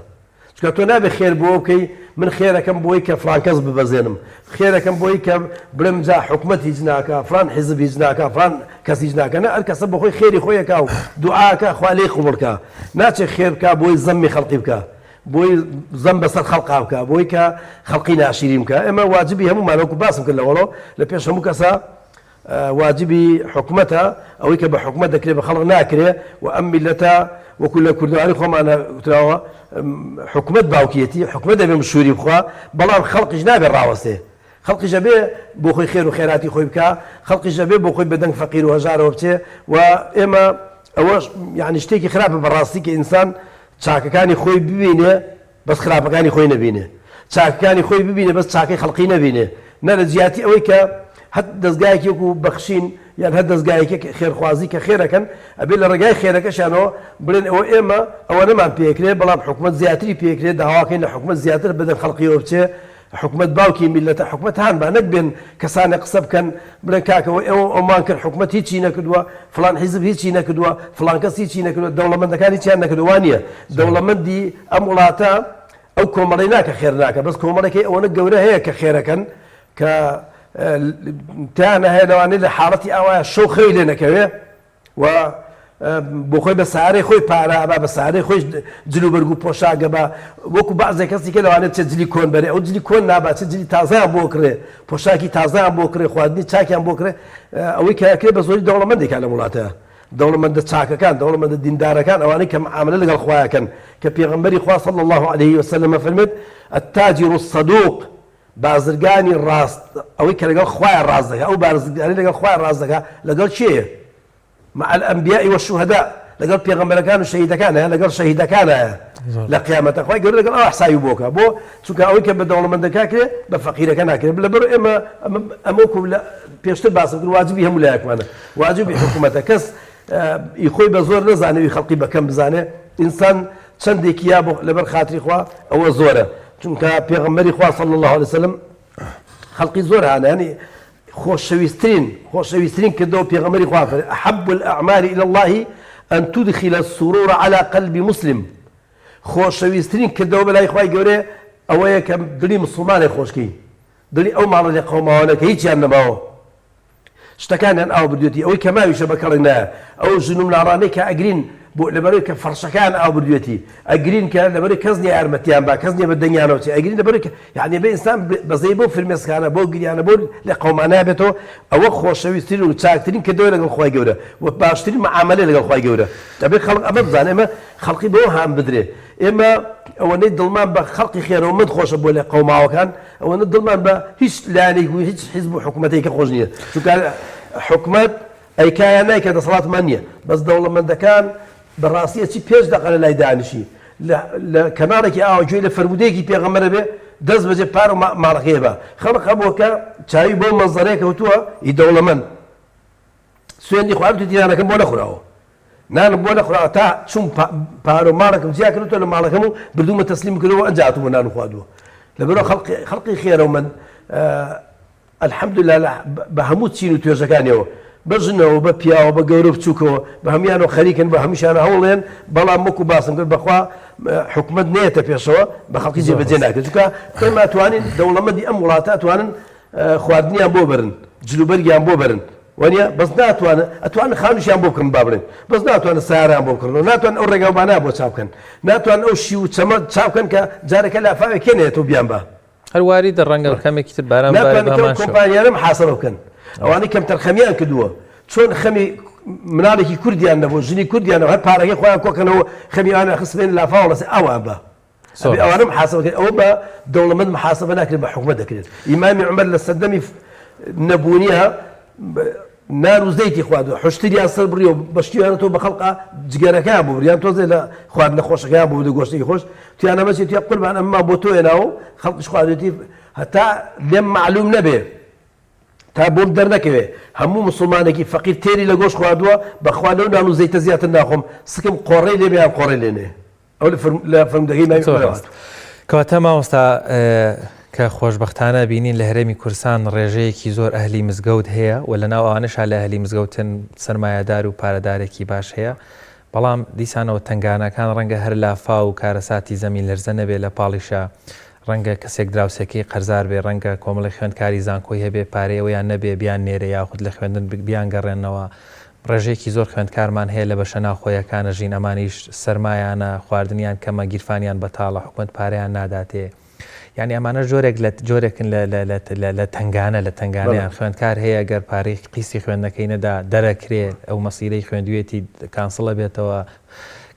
چونکە تۆ نابێت خێر بۆ بکەی من خێرەکەم بۆی کە فلان کەس ببەزێنم خێرەکەم بۆی کە بڵێم جا حکومەت هیچ ناکا فلان حیزب هیچ ناکا فلان کەس هیچ ناکا نە هەر کەسە بۆ خۆی خێری خۆی ئەکا و دوعاکە خوا لێی قبوڵ کا ناچێ خێر بکا بۆی زەمی خەڵقی بکا بۆی زەم بەسەر خەڵقا بکا بۆی کە خەڵقی ناشیرین بکا ئێمە واجبی هەموومان وەکو باسم کرد لەوەڵۆ لە پێش هەموو کەسە واجبی حکومەتە، ئەوەی کە بە حکومەت دەکرێ بە خەڵک ناکرێ و ئەم میللەتە وەکو لە کوردەواری خۆمانە وتراوە حکومەت باوکیەتی، حکومەت دەبێ مشووری بخوا، بەڵام خەڵکیش نابێ ڕاوەستێ. خەڵکیش ئەبێ بۆ خۆی خێر و خێراتی خۆی بکا، خەڵکیش ئەبێ بۆ خۆی بە دەنگ فەقیر و هەژارەوە بچێ و ئێمە ئەوەش یانی شتێکی خراپە بەڕاستی کە ئینسان چاکەکانی خۆی ببینێ بەس خراپەکانی خۆی نەبینێ چاکەکانی خۆی ببینێ بەس چاکەی خەڵقی نەبینێ نا لە جیاتی ئەوەی کە هەر دەزگایەکی وەکو بەخشین یان هەر دەزگایەکی خێرخوازی کە خێرەکەن ئەبێ لە ڕێگای خێرەکەشیانەوە بڵێن ئەوە ئێمە ئەوە نەمان پێکرێ بەڵام حکومەت زیاتری پێکرێ داواکەین لە حکومەت زیاتر بەدەم خەڵقیەوە بچێ. حکومەت باوکی میللەتە حکومەت هان با نەک بێن کەسانێک قسە بکەن بڵێن کاکە وە ئێوە ئەومان کرد حکومەت هیچی نەکردووە فڵان حیزب هیچی نەکردووە فڵان کەس هیچی نەکردووە دەوڵەمەندەکان هیچیان نەکردووە وا نییە دەوڵەمەندی ئەم وڵاتە ئەو کۆمەڵەی ناکە خێر ناکە بەس کۆمەڵێکی ئەوەنە گەورە هەیە کە خێرەکەن کە تیانە هەیە لەوانەیە لە حاڵەتی ئاوایە شەو خەوی لێ نەکەوێ و بۆ خۆی بە سارەی خۆی پارە ئەبا بە سارەی خۆی جل و بەرگ و پۆشاک ئەبا وەکو بەعزێ کەسی کە لەوانەیە بچێت جلی کۆن بەرێ ئەو جلی کۆن نابا چ جلی تازەیان بۆ کڕێ پۆشاکی تازەیان بۆ کڕێ خواردنی چاکیان بۆ کڕێ ئەوەی کە ئەکرێ بە زۆری دەوڵەمەندێکە لەم وڵاتە دەوڵەمەندە چاکەکان دەوڵەمەندە دیندارەکان ئەوانەی کە معاملە لەگەڵ خوایەکەن کە پێغەمبەری خوا صلی الله علیه وسلم فەرمێت التاجر الصدوق بازرگانی ڕاست ئەوەی کە لەگەڵ خوایە ڕاست دەکا ئەو بازرگانی لەگەڵ خوایە ڕاست دەکا لەگەڵ کێیە؟ مع الانبیاء والشهداء لەگەڵ پێغەمبەرەکان و شەهیدەکانە لەگەڵ شەهیدەکانە لە قیامەتە خوای گەورە لەگەڵ ئەو حسابی بۆ کا بۆ چونکە ئەوەی کە بە دەوڵەمەندەکە کرێ بە فەقیرەکە ناکرێت لەبەر ئێمە ئەمە وەکو پێشتر باسم کرد واجبی هەموو لایەکمانە واجبی حکوومەتە کەس ئی خۆی بە زۆر نەزانێ وی خەڵقی بە کەم بزانێ ئینسان چەندێکی یا بۆ لەبەر خاتری خوا ئەوە زۆرە چونکە پێغەمبەری خوا صلی الله علیه وسلم خەڵقی زۆر هانە ینی خۆشەویسترین خۆشەویسترین کردەوە پێغەمبەری خوا فەرمی احب الاعمال الى الله ان تدخل السرور على قلب مسلم خۆشەویسترین کردەوە بەلای خوای گەورەیە ئەوەیە کە دڵی مسوڵمانێک خۆشکەی دڵی ئەو ماڵە لێ قەوماوانە کە هیچیان نەماوە شتەکانیان ئاو بردوێتی ئەوەی کە ماویشە بە کەڵک نایە ئەو ژن و مناڵانەی کە ئەگرین بۆ لەبەرەوەی کە فەڕشەکان ئاو بردوێتی ئەگرین کە لەبەرەوەی کەس نیە یارمەتیان با کەس نیە بە دەنگیانەوە چێ ئەگرین لەبەرەوەی کە یعنی بێ ئینسان بەزەی بۆ فرمێسکانە بۆ گریانە بۆ لە قەومانە بێتەوە ئەوە خۆشەویسترین و چاکترین کردەوە لەگەڵ خوای گەورە و باشترین معامەلە لەگەڵ خوای گەورە دەبێ خەڵک ئەمە بزانێ ئێمە خەڵکی بەوە هان بدرێ ئێمە ئەوەنەی دڵمان بە خەڵکی خێرەومەند خۆشە بۆ لێ قەوماوەکان ئەوەندە دڵمان بە هیچ لایەنێک و هیچ حیزب و حکومەتێکی خۆش نییە چونکە حکومەت ئەیکا یان نایکا دەسەڵاتمان نییە بەس دەوڵەمەندەکان بەڕاستی ئەچی پێش دەقە لە لای دانیشی لە کەناڵێکی ئاوا گوێی لە فەرموودەیەکی پێغەمبەرە بێ دەست بەجێ پارە و ماڵەکەی بە خەڵک هەبووە کە چاوی بەو مەنزەرەیە کەوتووە ئی دەوڵەمەند سوێندی خواردوویەتی نانەکەم بۆ نەخوراوە نانم بۆ نەخوراوە تا چووم پارە و ماڵێکم جیا کردووە لە ماڵەکەم و بردوومە تەسلیم کردەوە ئەنجا هاتوومە نان خواردووە لەبەرەوە خەڵقی خەڵقی خێرە و من الحمدلله بە هەموو چین و توێژەکانیەوە بە ژنەوە بە پیاوە بە گەورە بچووکەوە بە هەمویانەوە خەریکن بە هەمیشانە هەوڵێن بەڵام وەکو باسم کرد بەخوا حکومەت نێتە پێشەوە بە خەڵکی جێبەجێ ناکرێت چونکە ئێمە ئەتوانین دەوڵەمەندی ئەم وڵاتە ئەتوانن خواردنیان بۆ بەرن جلوبەرگیان بۆ بەرن وانیە بەس ناتوانن ئەتوانن خانوشیان بۆ بکڕن با بڵێن بەس ناتوانن سەیارەیان بۆ بکڕن و ناتوانن ئەو ڕێگاوبانە بۆ چاپ بکەن ناتوانن ئەو شیو و چەمە چاپ بکەن کە جارەکە لافاوێک کێ نەیەتەوە بیان با. هەر واریدە ڕەنگە کەمێکی تر باران بارێ ناتوانن بە کە ئەو هەمان شێوە. کۆمپانیانە محاسبە بکەن ئەوانەی کەمتەرخەمیان کردووە چۆن خەمی مناڵێکی کوردیان نەبوو ژنی کوردیان نەبوو هەر پارەکەی خۆیان کۆکەنەوە خەمی ئەوانیان خستبێن لافاو ڵەسێ ئاوان با. زۆر ئەبێ ئەوانە محاسبە کرێن ئەوە بە دەوڵەمەند محاسبە ناکرێت بە حکومەت دەکرێت ئیمامی عومەر لە سەردەمی نەبوونیە نان و زەیتی خواردوە حشتریان سەر بڕیەوە بەشتیانەتەوە بە خەڵقا جگەرەکەیان بۆ بریان تۆزێ لە خواردنە خۆشەکەیان بۆ بدە گۆشتێکی خۆش تویانە مەچێ تویا قوربان ئەمما بۆ تۆ هێناوە خەڵقیش خواردوێتی هەتا لێم معلوم نەبێ تا بۆم دەرنەکەوێ هەموو مسوڵمانێکی فەقیر تێری لە گۆشت خواردووە بەخوا لەو نان و زەیتە زیاتر ناخۆم سکم قۆڕەی لێ بێ یان قۆڕەی لێ نێ ئەو لە فەرموودەکەی مامی زۆر عومەرەوە ڕاست هاتووە. کەواتە مامۆستا کە خۆشبەختانە بینین لە هەرێمی کوردستان ڕێژەیەکی زۆر ئەهلی مزگەوت هەیە و لەناو ئەوانەشا لە ئەهلی مزگەوتن سەرمایەدار و پارەدارێکی باش هەیە بەڵام دیسانەوە تەنگانەکان ڕەنگە هەر لافاو و کارەساتی زەمین لەرزە نەبێ لە پاڵیشا ڕەنگە کەسێک دراوسێکەی قەرزار بێ ڕەنگە کۆمەڵی خوێندکاری زانکۆی هەبێ پارەی ئەوەیان نەبێ بیان نێرێ یاخود لە خوێندن بیانگەڕێننەوە ڕێژەیەکی زۆر خوێندکارمان هەیە لە بەشە ناوخۆیەکان ئەژین ئەمانیش سەرمایانە خواردنیان کەمە گیرفانیان بەتاڵە حکومەت پارەیان ناداتێ یانی ئەمانەش جۆرێک لە جۆرێکن لە لە لە لە لە تەنگانە لە تەنگانەیان خوێندکار هەیە گەر پارەی قیستی خوێندنەکەی نەدا دەرەکرێ ئەو مەسیرەی خوێندوێتی کانسڵ ئەبێتەوە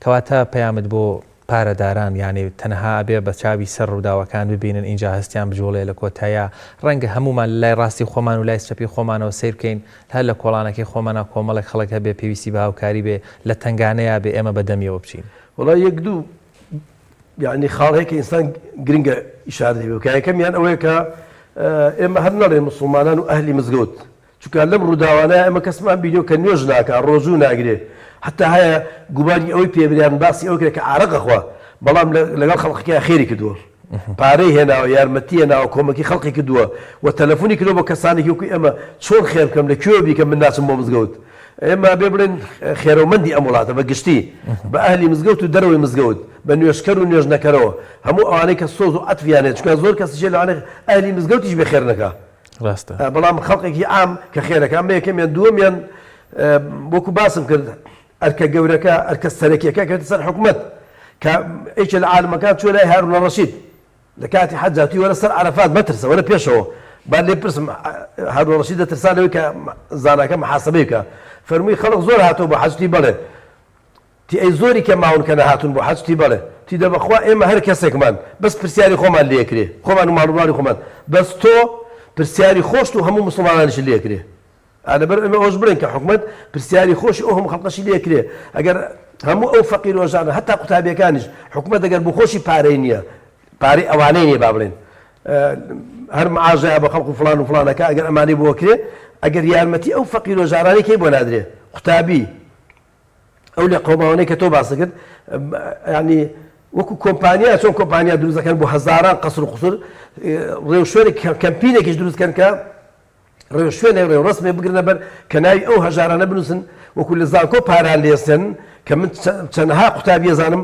کەواتە پەیامت بۆ پارەداران یانی تەنها ئەبێ بە چاوی سەر ڕووداوەکان ببینن ئینجا هەستیان بجوڵێ لە کۆتاییا ڕەنگە هەموومان لە لای ڕاستی خۆمان و لای چەپی خۆمانەوە سەیر بکەین هەر لە کۆڵانەکەی خۆمانا کۆمەڵێک خەڵک هەبێ پێویستی بە هاوکاری بێ لە تەنگانەیا بێ ئێمە بە دەمیەوە بچین. وەڵا یەک دوو یانی خاڵ هەیە کە ئینسان گرنگە ئیشارەتی پێ بکا یەکەمیان ئەوەیە کە ئێمە هەر نەڵێن موسڵمانان و ئەهلی مزگەوت چونکە لەم ڕووداوانە ئێمە کەسمان بینیوە کە نوێژ ناکا ڕۆژوو ناگرێ حتا هەیە گومانی ئەوەی پێ برێ یان باسی ئەوە کرێ کە عارەق ئەخوا بەڵام لەگەڵ خەڵقەکەیا خێری کردووە. پارەی هێناوە، یارمەتی هێناوە، کۆمەکی خەڵقی کردووە و تەلەفونی کردووە بۆ کەسانێکی وەکو ئێمە، چۆن خێر بکەم، لە کوێوە بیکەم، من ناچم بۆ مزگەوت. ئێمە ئەبێ بڵێین خێرەومەندی ئەم وڵاتە بە گشتی، بە ئەهلی مزگەوت و دەرەوەی مزگەوت، بە نوێژکەر و نوێژنەکەرەوە، هەموو ئەوانەی کە سۆز و عەتفیان هەیە، چونکە زۆر کەسیش هەیە لەوانەیە ئەهلی مزگەوتیش بێ خێر نەکا. ڕاستە. بەڵام خەڵقێکی عام کە خێرەکا، ئەمە یەکەمیان. دووەمیان وەکو باسم کرد، ئەرکە گەورەکە، ئەرکە سەرەکیەکە ئەکەوێتە سەر حکومەت، کە یەکێ لە عالمەکان چووە لای هارونە ڕەشید لە کاتی حەجا، وتی وەرە سەر عەرەفات مەترسە، وەرە پێشەوە، با لێ بپرسم، هارونە ڕەشید دەترسا لەوەی کە زاناکە محاسەبەی بکا، فەرمووی خەڵک زۆر هاتووە بۆ حەج، وتی بەڵێ، وتی ئەی زۆری کە ماون کە نەهاتوون بۆ حەج، وتی بەڵێ، وتی دە بەخوا ئێمە هەر کەسێکمان بەس پرسیاری خۆمان لێ ئەکرێ، خۆمان و ماڵ و ماڵی خۆمان، بەس تۆ پرسیاری خۆشت و هەموو موسڵمانانیشت لێ ئەکرێ. ئا لەبەر ئەمە ئەوەش بڵێن کە حکومەت پرسیاری خۆشی ئەو هەموو خەڵقەشی لێ کرێ ئەگەر هەموو ئەو فەقیر و هەژارانە هەتا قوتابیەکانیش حکومەت ئەگەر بۆ خۆشی پارەی نییە پارەی ئەوانەی نییە با بڵێن هەر معاژەیە بە خەڵق و فڵان و فڵانەکە ئەگەر ئەمانەی بۆ کرێ ئەگەر یارمەتی ئەو فەقیر و هەژارانەی کەی بۆ نادرێ قوتابی ئەو لێ قەوماوانەی کە تۆ باست کرد ینی وەکو کۆمپانیا چۆن کۆمپانیا دروست دەکەن بۆ هەزاران قەسر و قوسر ڕێوشوێنێک کەمپینێکیش دروست کەن کە ڕێوشوێنێک ڕێوڕەسمێک بگرنە بەر کە ناوی ئەو هەژارانە بنووسن وەکو لە زانکۆ پاران لێسێنن کە من چەندەها قوتابی ئەزانم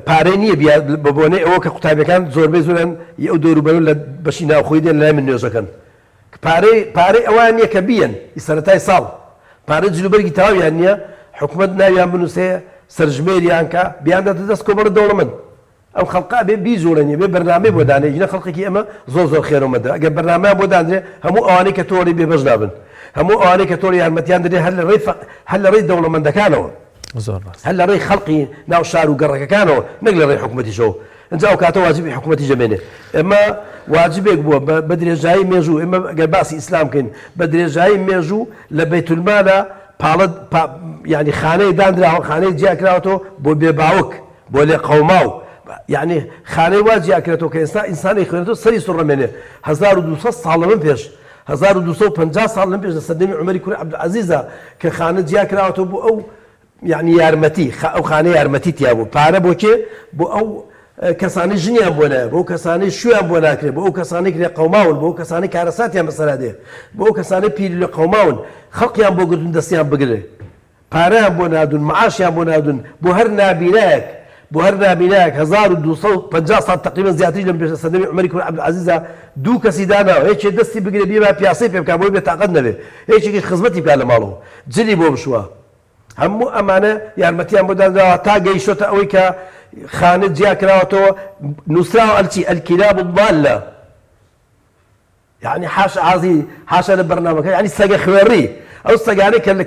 پارەی نییە بیا بە بۆنەی ئەوە کە قوتابیەکان زۆربەی زۆریان ی ئەو دەوروبەرە لە بەشی ناوخۆی دێن لای من نوێژەکەن پارەی پارەی ئەوان نییە کە بیەن ی سەرەتای ساڵ پارەی جلوبەرگی تەواویان نییە حکومەت ناویان بنووسێ سەرژمێریان کە بیانداتە دەست کۆمەڵە دەوڵەمەند ئەم خەڵقە ئەبێ بیجوڵێنی ئەبێ بەرنامەی بۆ دانێ ئینا خەڵقێکی ئەمە زۆر زۆر خێرۆمەندە ئەگەر بەرنامەیان بۆ دانرێ هەموو ئەوانەی کە تۆڵی بێ بەش نابن هەموو ئەوانەی کە تۆڵی یارمەتیان دەدرێ هەر لە ڕێی فە هەر لە ڕێی دەوڵەمەندەکانەوە زۆر ڕاست هەر لە ڕێی خەڵقی ناو شار و گەڕەکەکانەوە نەک لە ڕێی حکومەتیشەوە ئینجا ئەو کاتە واجبی حکومەتیش دەمێنێ ئێمە واجبێک بووە بە بە درێژایی مێژوو ئێمە گەر باسی ئیسلام بکەین بە درێژایی مێژوو لە بەیتولمالە پاڵە پا یانی خانەی دانراوە خانەی جیا کراوەتەوە بۆ بێ باوک بۆ لێقەوماو یەعنی خانەی وا جیا کرێتەوە کە ئێستا ئینسان ئەیخوێنێتەوە سەری سوڕەمێنێ 1200 ساڵ لەمە پێش 1250 ساڵ لەم پێش لە سەردەمی عومەری کوڕی عەبدولعەزیزا کە خانە جیا کراوەتەوە بۆ ئەو یەعنی یارمەتی ئەو خانە یارمەتی تیا بوو پارە بۆ کێ بۆ ئەو کەسانەی ژنیان بۆ نایە بۆ ئەو کەسانەی شویان بۆ ناکرێ بۆ ئەو کەسانەی لێقەوماون بۆ ئەو کەسانەی کارەساتیان بەسەرا دێ بۆ ئەو کەسانەی پیر لێقەوماون خەڵقیان بۆ گرتوون دەستیان بگرێ پارەیان بۆ ناردوون، معاشیان بۆ ناردوون، بۆ هەر نابینایەک، بۆ هەر نابینایەک 1250 ساڵ تەقریبەن زیاتریش لەم پێش لە سەردەمی عومەری کوڕی عەبدولعەزیزا دوو کەسی داناوە، یەکێ دەستی بگرێ بیبا پیاسەی پێ بکا بۆی بێ تاقەت نەبێ، یەکێکیش خزمەتی بکا لە ماڵەوە جلی بۆ بشوا. هەموو ئەمانە یارمەتیان بۆ دانراوە تا گەیشتۆتە ئەوەی کە خانە جیا کراوەتەوە نووسراوە الچی الکلاب الضالە. یەعنی حاشا عازی حاشا لە بەرنامەکە یەعنی سەگە خوێڕی ئەو سەگانەی کە لە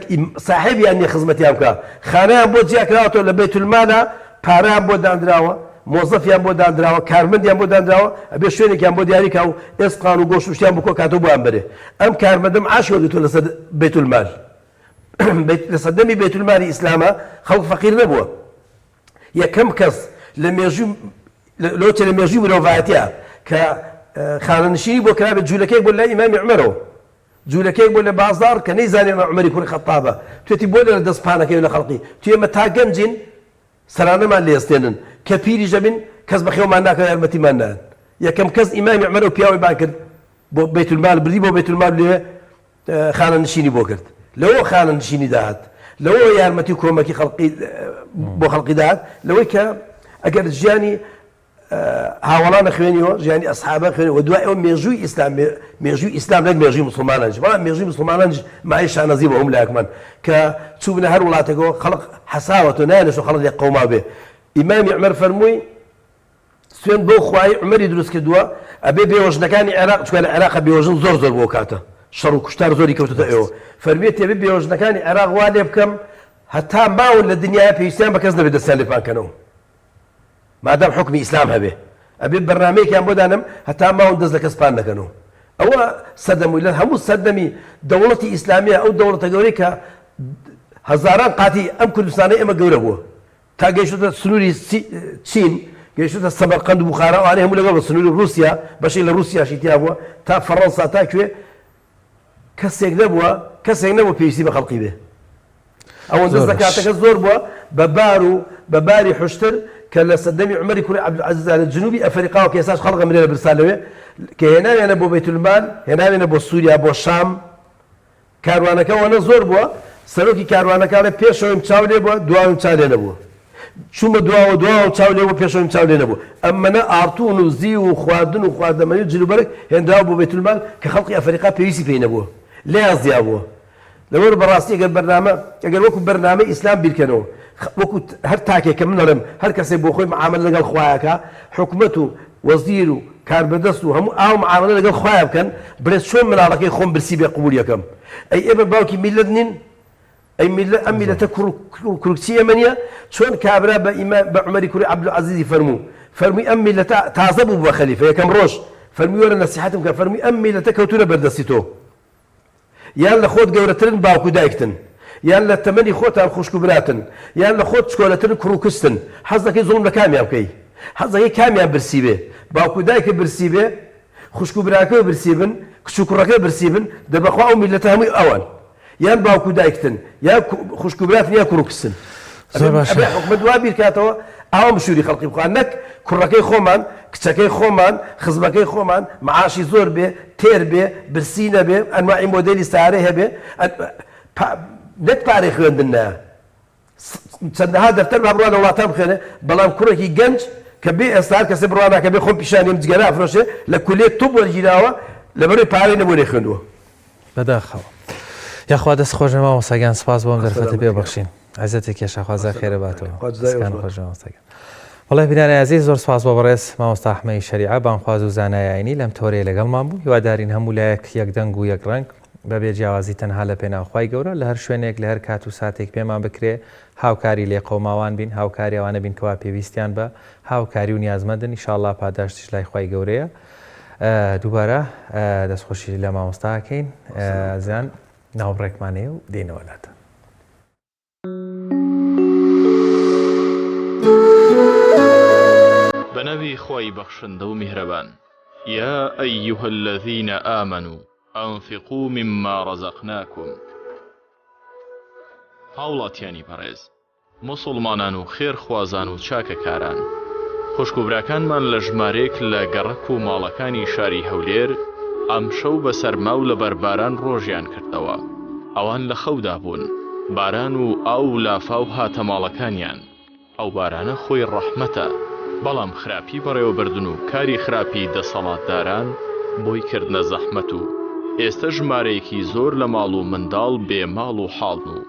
ساحێبیان نیە خزمەتیان بکا خانەیان بۆ جیا کراوەتەوە لە بەیتولمالا پارەیان بۆ داندراوە مۆزەفیان بۆ داندراوە کارمەندیان بۆ داندراوە ئەبێ شوێنێکیان بۆ دیاری کا و ئێسقان و گۆشت و شتیان بۆ کۆ کاتەوە بۆیان بەرێ ئەم کارمەندە معاشی وەرگرتووە لەسەر بەیتولمال لە سەردەمی بەیتولمالی ئیسلامە خەڵک فەقیر نەبووە یەکەم کەس لە مێژووی لۆچە لە مێژووی مرۆڤایەتیا کە خانەنشینی بۆ کرابێت جوولەکەیەک بۆ لای ئیمامی عومەرەوە جوولەکەیەک بۆ لە بازاڕ کە نەیزانی ئەمە عومەری کوڕی خەتابە توێتی بۆ لێرە دەست پانەکەی لە خەڵقی توێ ئێمە تا گەنجین سەرانەمان لێستێنن کە پیریش دەبین کەس بەخێومان ناکەن یارمەتیمان نایەن یەکەم کەس ئیمامی عومەر ئەو پیاوەی بان کرد بۆ بەیتولمال بردی بۆ بەیتولمال لێ خانەنشینی بۆ کرد لەوە خانەنشینی داهات لەوە یارمەتی و کۆمەکی خەڵقی بۆ خەڵقی داهات لەوەی کە ئەگەر ژیانی هاوڵانە خوێنیەوە ژیانی ئەسحابە خوێنەوە دوای ئەو مێژووی ئیسلام مێژووی ئیسلام نەک مێژووی مسلمانانش بەڵام مێژووی مسلمانانش مای شانازی بۆ هەموو لایەکمان کە چووبنە هەر وڵاتێکەوە خەڵق حەساوەتەوە نایانێشتەوە خەڵک لێ قەوما بێ ئیمامی عومەر فەرمووی سوێند بەو خوایەی عومەری دروست کردووە ئەبێ بێوەژنەکانی عێراق چونکە لە عێراقا بێوەژن زۆر زۆر بووە کاتە شەڕ و کوشتار زۆری کەوتۆتە ئێوە فەرمیەتی ئەبێ بێوەژنەکانی عێراق وا لێ بکەم هەتا ماون لە دنیایا پێویستیان بە کەس نەبێت دەستیان لێ پان کەنەوە مادام حوکمی ئیسلام هەبێ ئەبێ بەرنامەیەکیان بۆ دانم هەتا ماون دەست لە کەس پان نەکەنەوە ئەوە سەردەم و لە هەموو سەردەمی دەوڵەتی ئیسلامیە ئەو دەوڵەتە گەورەی کە هەزاران قاتی ئەم کوردستانەی ئێمە گەورە بووە تا گەیشتۆتە سنووری چین، گەیشتۆتە سەمەرقەند و بوخارا ئەوانەی هەموو لەگەڵ سنووری ڕووسیا، بەشێک لە ڕووسیاشی تیا بووە، تا فەڕەنسا تا کوێ کەسێک نەبووە، کەسێک نەبووە پێویستی بە خەڵقی بێ. ئەوەندە زەکاتەکە زۆر بووە بە بار و بە باری حوشتر. کە لە سەردەمی عومەری کوڕی عەبدولعەزیزا لە جنوبی ئەفەریقاوە کە ئێستاش خەڵک ئەمرێ لە برسا لەوێ کە هێناویانە بۆ بەیتولمال هێناویانە بۆ سووریا بۆ شام کاروانەکە ئەوەنە زۆر بووە سەرۆکی کاروانەکە ئەڵێ پێشەوەیم چاو لێ بووە دواوەیم چاو لێ نەبووە چوومە دواوە دواوەم چاو لێ بووە پێشەوەیم چاو لێ نەبوو ئەمەنە ئاڵتوون و زیو و خواردن و خواردەمەنی و جلوبەرگ هێنراوە بۆ بەیتولمال کە خەڵکی ئەفەریقا پێویستی پێی نەبووە لێیان زیا بووە لەبەر بەڕاستی ئەگەر بەرنامە ئەگەر وەکو بەرنامەی ئیسلام بیرکەنەوە وەکو هەر تاکێک کە من ئەڵێم هەر کەسێک بۆ خۆی معامەلە لەگەڵ خوایەکە حکومەت و وەزیر و کاربەدەست و هەموو ئاو معامەلە لەگەڵ خوایە بکەن بڵێ چۆن مناڵەکەی خۆم برسی بێ قبولی ئەکەم ئەی ئێمە باوکی میللەت نین ئەی میللەت ئەم میللەتە کوڕ و کوڕکچی ئێمە نییە چۆن کابرا بە ئیمە بە عومەری کوڕی عەبدولعەزیزی فەرموو فەرمووی ئەم میللەتە تازە بوو بە خەلیفە یەکەم ڕۆژ فەرمووی وەرە نەسیحەتم کە فەرمووی ئەم میللەتە کەوتوونە بەردەستی تۆ یان لە خۆت گەورەترن باوک و دایکتن، یان لە تەمەنی خۆتان خوشک و براتن، یان لە خۆت چکۆلەترن کوڕ و کچتن، حەز دەکەی زوڵم لە کامیان بکەی؟ حەز دەکەی کامیان برسی بێ؟ باوک و دایکت برسی بێ؟ خوشک و براکەی برسی بن؟ کچ و کوڕەکەی برسی بن؟ دە بەخوا ئەو میللەتە هەمووی ئەوان یان باوک و دایکتن یان خوشک و براتن یان کوڕ و کچتن. زۆر باشە. ئەبێ حکومەت وا بیرکاتەوە ئاوا مشوری خەڵکی بخوا نەک کوڕەکەی خۆمان کچەکەی خۆمان خزمەکەی خۆمان معاشی زۆر بێ تێر بێ برسی نەبێ ئەنواعی مۆدێلی سارەی هەبێ نەک پارەی خوێندن نە چەندەها دەفتەر با بڕوا لە وڵاتان بخوێنێ بەڵام کوڕێکی گەنج کە بێ ئێستا هەر کەسێ بڕوا ناکە بێ خۆم پیشانیم جگەرە ئەفرۆشێ لە کولیەی طب وەرگیراوە لەبەرەوەی پارەی نەبووە نەیخوێندووە. بەداخەوە. یاخوا دەست خۆش بێ مامۆستا گیان سپاس بۆ ئەم دەرفەتە پێ بەخشین. عیزەتی کێشا خوا جزای خێرە باتەوە. خوا جزای ئێوەش دەستکان خۆش بێ مامۆستا گیان. بەڵێ بینەرانی ئازیز زۆر سپاس بۆ بەڕێز مامۆستا ئەحمەی شەریعە بانگخواز و زانای ئاینی لەم تەوەرەیە لەگەڵمان بوو هیوادارین هەموو لایەک یەک دەنگ و یەک ڕەنگ بەبێ جیاوازی تەنها لە پێناو خوای گەورە لە هەر شوێنێک لە هەر کات و ساتێک پێمان بکرێ هاوکاری لێقەوماوان بین هاوکاری ئەوانە بین کەوا پێویستیان بە هاوکاری و نیازمەندن ئیشاڵڵا پاداشتیش لای خوای گەورەیە دووبارە دەستخۆشی لە مامۆستا ئەکەین ئازیزان ناوبڕێکمان هەیە و دێینەوە لاتان. بەناوی خوای بەخشندە و میهرەبان یا ایها الذین آمنوا انفقوا مما رزقناکم هاوڵاتیانی بەڕێز موسوڵمانان و خێرخوازان و چاکەکاران، خوشک و براکانمان لە ژمارەیەک لە گەڕەک و ماڵەکانی شاری هەولێر ئەمشەو بە سەرما و لەبەر باران ڕۆژیان کردەوە، ئەوان لە خەودا بوون، باران و ئاو و لافاو هاتە ماڵەکانیان. ئەو بارانە خۆی ڕەحمەتە، بەڵام خراپی بەڕێوەبردن و کاری خراپی دەسەڵاتداران بۆی کردنە زەحمەت و ئێستە ژمارەیەکی زۆر لە ماڵ و منداڵ بێ ماڵ و حاڵن و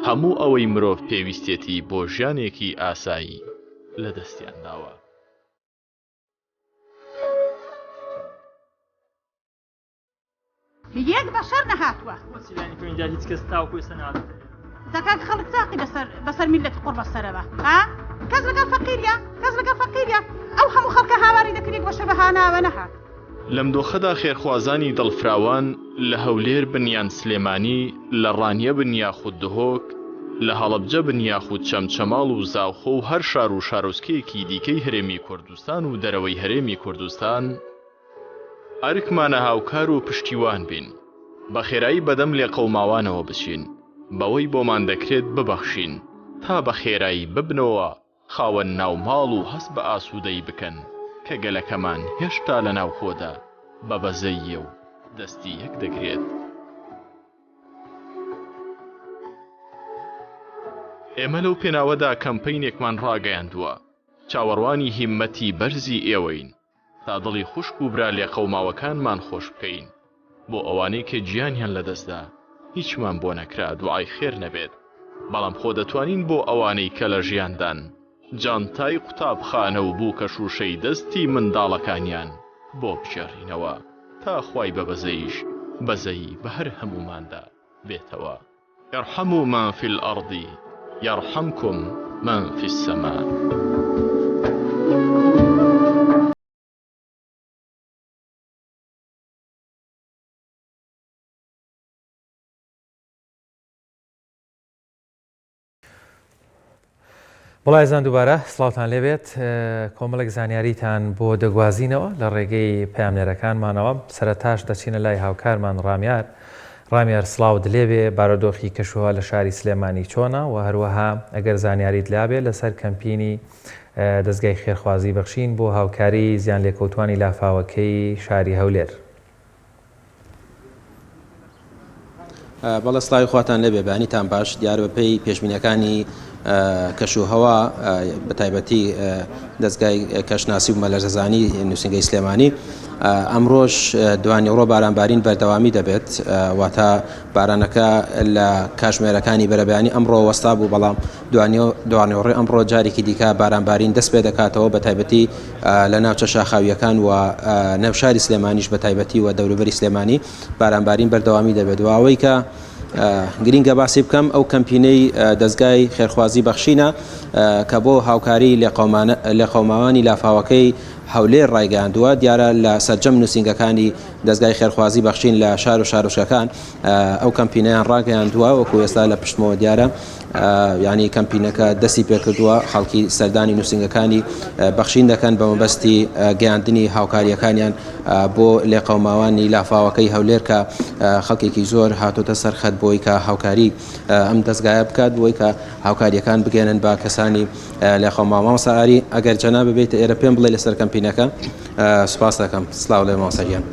هەموو ئەوەی مرۆڤ پێویستیەتی بۆ ژیانێکی ئاسایی لە دەستیان داوە. یەک بەشەر نەهاتووە. بۆچی لانی کەمین جار هیچ کەس تاوەکو ئێستا نەهاتووەتە ئێرە؟ جا کاک خەڵک تاقی بەسەر بەسەر میللەتی قوڕ بەسەرەوە ها کەس لەگەڵ فەقیریە کەس لەگەڵ فەقیریە ئەو هەموو خەڵکە هاواری دەکرد یەک بەشەر بە هاناوە نەهات. لەم دۆخەدا خێرخوازانی دڵفراوان لە هەولێر بن یان سلێمانی، لە ڕانیە بن یاخود دهۆک، لە هەڵەبجە بن یاخود چەمچەماڵ و زاخۆ و هەر شار و شارۆچکەیەکی دیکەی هەرێمی کوردستان و دەرەوەی هەرێمی کوردستان، ئەرکمانە هاوکار و پشتیوان بین، بە خێرایی بەدەم لێقەوماوانەوە بچین، بەوەی بۆمان دەکرێت ببەخشین، تا بە خێرایی ببنەوە خاوەن ناوماڵ و هەست بە ئاسوودەیی بکەن کە گەلەکەمان هێشتا لە ناوخۆدا بە بەزەییە و دەستی یەک دەگرێت. ئێمە لەو پێناوەدا کەمپەینێکمان ڕاگەیاندووە، چاوەڕوانی هیممەتی بەرزی ئێوەین، تا دڵی خوشک و برا لێقەوماوەکانمان خۆش بکەین، بۆ ئەوانەی کە گیانیان لەدەستدا هیچمان بۆ نەکرا دوعای خێر نەبێت، بەڵام خۆ دەتوانین بۆ ئەوانەی کە لە ژیاندان جانتای قوتابخانە و بووکە شووشەی دەستی منداڵەکانیان بۆ بگێڕینەوە تا خوای بەبەزەییش بەزەیی بە هەر هەمووماندا بێتەوە. ارحموا من فی الارض یرحمکم من فی السماء. بەڵێ ئازیزان دووبارە سڵاوتان لێبێت کۆمەڵێک زانیاریتان بۆ دەگوازینەوە لە ڕێگەی پەیامنێرەکانمانەوە سەرەتاش دەچینە لای هاوکارمان ڕامیار ڕامیار سڵاوت لێبێ بارودۆخی کەشوهەوا لە شاری سلێمانی چۆنە و هەروەها ئەگەر زانیاریت لابێ لەسەر کەمپینی دەزگای خێرخوازی بەخشین بۆ هاوکاری زیانلێکەوتوانی لافاوەکەی شاری هەولێر. بەڵێ سڵاوی خواتان لێبێ بەیانیتان باش دیارە بەپێی پێشبینیەکانی کەش و هەوا بە تایبەتی دەستگای کەشناسی و مەلەرزەزانی نووسنگەی سلێمانی ئەمڕۆژ دوانیوەڕۆ بارانبارین بەردەوامی دەبێت واتە بارانەکە لە کاژمێرەکانی بەرەبیانی ئەمڕۆ وەستا بوو بەڵام دوانیوەڕۆی ئەمڕۆ جارێکی دیکە بارانبارین دەست پێ دەکاتەوە بە تایبەتی لە ناوچە شاخاوییەکان و نێوشاری سلێمانیش بە تایبەتی و دەوروبەری سلێمانی بارانبارین بەردەوامی دەبێت و ئەوەی کە گرینگە باسی بکەم ئەو کەمپینەی دەزگای خێرخوازی بەخشینە کە بۆ هاوکاری لێقەوماوانی لافاوەکەی هەولێر ڕایگەیاندووە دیارە لە سەرجەم نووسینگەکانی دەزگای خێرخوازی بەخشین لە شار و شارۆچکەکان ئەو کەمپینەیان ڕاگەیاندووە وەکو ئێستا لە پشتمەوە دیارە یانی کەمپینەکە دەستی پێکردووە خەڵکی سەردانی نووسینگەکانی بەخشین دەکەن بە مەبەستی گەیاندنی هاوکاریەکانیان بۆ لێقەوماوانی لافاوەکەی هەولێر کە خەڵکێکی زۆر هاتۆتە سەر خەت بۆی کە هاوکاری ئەم دەستگایە بکات بۆی کە هاوکاریەکان بگەێنن بە کەسانی لێقەوماو مامۆستا ئاری ئەگەر جەنابت بێیتە ئێرە پێم بڵێ لەسەر کەمپینەکە سوپاس دەکەم سلااو لێ مامۆستا گیان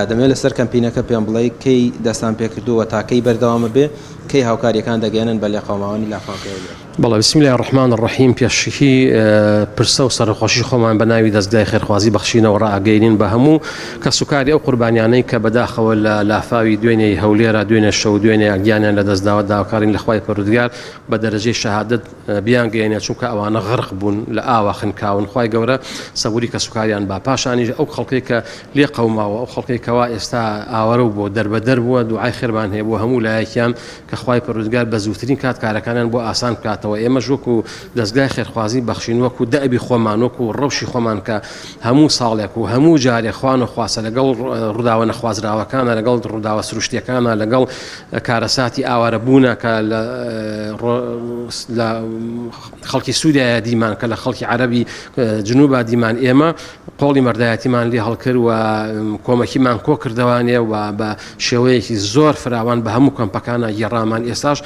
دەمەوێت لەسەر کەمپینەکە پێم بڵێ کەی دەستان پێکردووە تا کەی بەردەوامە بێ کەی هاوکاریەکان دەگەیەنن بە لێقەوماوانی لافاوەکەی هەولێر؟ بەڵێ بسم اللە الرحمن الرحیم پێشەکی پرسە و سەرەخۆشی خۆمان بە ناوی دەزگای خێرخوازی بەخشینەوە ڕائەگەینین بە هەموو کەسوکاری ئەو قوربانیانەی کە بەداخەوە لە لافاوی دوێنێی هەولێرا دوێنێ شەو دوێنێ گیانیان لەدەستداوە داواکارین لە خوای پەروەردگار بە دەرەجەی شەهادەت بیانگەیەنێت چونکە ئەوانە غەرق بوون لە ئاوا خنکاون خوای گەورە سەبوری کەسوکاریان با پاشانیش ئەو خەڵکەی کە لێ قەوماوە ئەو خەڵکەی کەوا ئێستا ئاوارە و بۆ دەربەدەر بووە دوعای خێرمان هەیە بۆ هەموو لایەکیان کە خوای پەروەردگار بە زووترین کات کارەکانیان بۆ ئاسان بکاتەوە ئێمەش وەکو دەزگای خێرخوازی بەخشین وەکو دەئبی خۆمان وەکو ڕەوشی خۆمان کە هەموو ساڵێک و هەموو جارێک خوان و خواستە لەگەڵ ڕووداوە نەخوازراوەکانە لەگەڵ ڕووداوە سروشتیەکانە لەگەڵ کارەساتی ئاوارەبوونە کە لە خەڵکی سووریایە دیمان کە لە خەڵکی عەرەبی جنوبا دیمان ئێمە قۆڵی مەردایەتیمان لێ هەڵکرد و کۆمەکیمان کۆ کردەوانێ و بە شێوەیەکی زۆر فراوان بە هەموو کەمپەکانە گێڕامان ئێستاش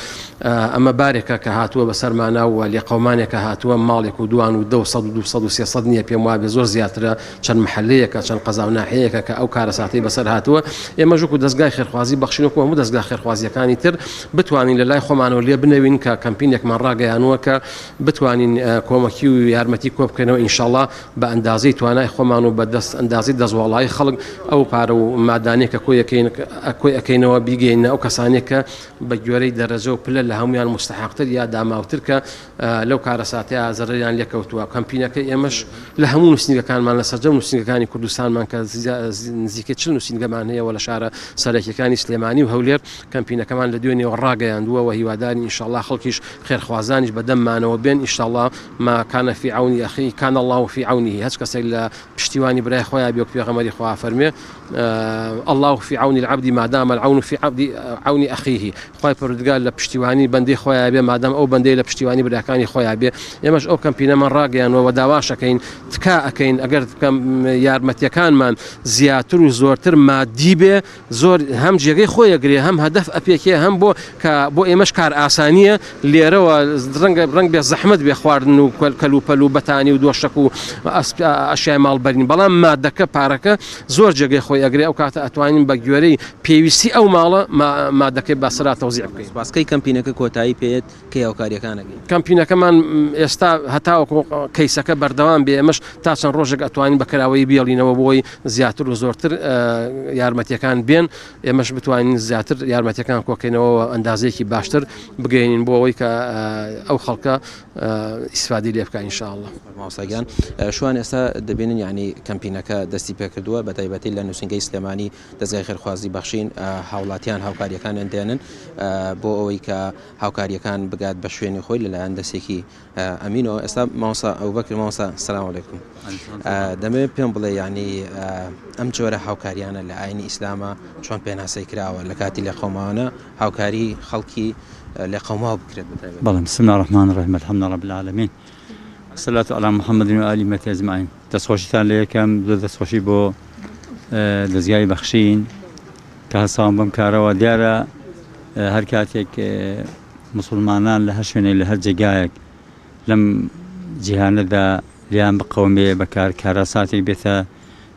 ئەمە بارێکە کە هاتووە بەسەرمانە و لێقەومانێکە هاتووە ماڵێک و دوان و دە و سەد و دوو سەد و سێ سەد نییە پێم وابێ زۆر زیاترە چەند محلەیەکە چەند قەزا و ناحیەیەکە کە ئەو کارەساتەی بەسەر هاتووە ئێمەش وەکو دەزگای خێرخوازی بەخشین وەکو هەموو دەزگا خێرخوازییەکانی تر بتوانین لە لای خۆمانەوە لێ بنەوین کە کەمپینێکمان ڕاگەیانووە کە بتوانین کۆمەکی و یارمەتی کۆ بکەینەوە ئینشاڵڵا بە ئەندازەی توانای خۆمان و بە دەست ئەندازەی دەستواڵایی خەڵک ئەو پارە و مادانەی کە کۆی ئەکەین کۆی ئەکەینەوە بیگەینە ئەو کەسانەی کە بە گوێرەی دەرەجە و پلە لە هەموویان موستەحەقتر یا داماوتر کە لەو کارەساتەیا زەرەریان لێکەوتووە کەمپینەکەی ئێمەش لە هەموو نووسینگەکانمان لە سەرجەم نووسینگەکانی کوردستانمان کە نزیکەی 40 نووسینگەمان هەیە و لە شارە سەرەکیەکانی سلێمانی و هەولێر کەمپینەکەمان لە دوێنێوە ڕاگەیاندووە و هیوادارین ئینشاڵڵا خەڵکیش خێرخوازانیش بە دەممانەوە بێن ئینشاڵڵا ما کان فی عون اخیه کان اللە فی عونه هەچ کەسێک لە پشتیوانی برای خۆیا بێ وەک پێغەمبەری خوا فەرموێ اللە فی عون العبد ما دام العون فی عبد عون اخیه خوای پەروەردگار لە پشتیوانی بەندەی خۆیا بێ مادام ئەو بەندەی لە پشتیوانی براکانی خۆیا بێ ئێمەش ئەو کەمپینەمان ڕاگەیانوە و داواشەکەین تکا ئەکەین ئەگەر یارمەتیەکانمان زیاتر و زۆرتر مادی بێ زۆر هەم جێگەی خۆی ئەگرێ هەم هەدەف ئەپێکێ هەم بۆ کە بۆ ئێمەش کار ئاسانیە لێرەوە ڕەنگە ڕەنگ بێ زەحمەت بێ خواردن و کەل و پەل و بەتانی و دۆشەک و ئەشیای ماڵ بەرین بەڵام مادەکە پارەکە زۆر جێگەی خۆی ئەگرێ ئەو کاتە ئەتوانین بە گوێرەی پێویستی ئەو ماڵە مادەکەی بەسەرا تەوزیع بکەین. سوپاس کەی کەمپینەکە کۆتایی پێیەت؟ کەی هاوکاریەکان ئەگەین؟ کەمپینەکەمان ئێستا هەتاوەکو کەیسەکە بەردەوام بێ ئێمەش تا چەند ڕۆژێک ئەتوانین بە کراوەیی بیڵینەوە بۆی زیاتر و زۆرتر یارمەتیەکان بێن ئێمەش بتوانین زیاتر یارمەتیەکان کۆکەینەوە ئەندازەیەکی باشتر بگەێنین بۆ ئەوەی کە ئەو خەڵکە ئیسفادی لێ بکە ئینشاءاللە. مامۆستا گیان شوان ئێستا دەبینن یعنی کەمپینەکە دەستی پێکردووە بە تایبەتی لە نووسینگەی سلێمانی دەزگای خێرخوازی بەخشین هاوڵاتیان هاوکاریەکانیان دێنن بۆ ئەوەی کە هاوکاریەکان بگات بە شوێنی خۆی لەلایەن دەستێکی ئەمینەوە ئێستا مامۆستا ئەبوبەکر مامۆستا سلام علیکم دەمەوێت پێم بڵێ یعنی ئەم جۆرە هاوکاریانە لە ئاینی ئیسلامە چۆن پێناسەی کراوە لە کاتی لێقەوماوانە هاوکاری خەڵکی لێقەوماو بکرێت بەتایبەت بەڵێ بسم الله الرحمن الرحیم الحمد لله رب العالمین الصلاة علی محمد و آله اجمعین دەستخۆشیتان لێ یەکەم زۆر دەستخۆشی بۆ دەزگای بەخشین کە هەستاون بەم کارەوە دیارە هەر کاتێک موسڵمانان لە هەر شوێنێک لە هەر جێگایەک لەم جیهانەدا لێیان بقەومێ بە کار کارەساتێک بێتە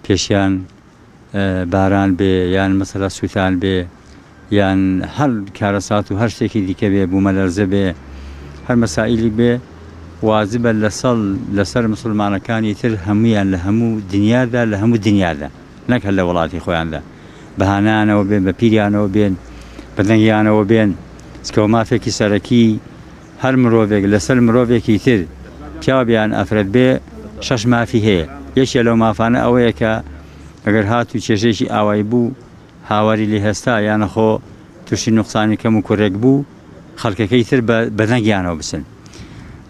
پێشیان باران بێ یان مەسەلا سووتان بێ یان هەر کارەسات و هەر شتێکی دیکە بێ بوومەلەرزە بێ هەر مەسائیلی بێ واجبە لەسەڵ لەسەر مسلمانەکانی تر هەمویان لە هەموو دنیادا لە هەموو دنیادا نەک هەر لە وڵاتی خۆیاندا بە هانایانەوە بێن بە پیریانەوە بێن بە دەنگیانەوە بێن چکەوە مافێکی سەرەکی هەر مرۆڤێک لەسەر مرۆڤێکی تر پیاو بێ یان ئافرەت بێ شەش مافی هەیە یەکێ لەو مافانە ئەوەیە کە ئەگەر هاتوو کێشەیەکی ئاوای بوو هاواری لێ هەستا یانەخۆ تووشی نوقسانی کەم و کورێک بوو خەڵکەکەی تر بە بەدەنگیانەوە بچن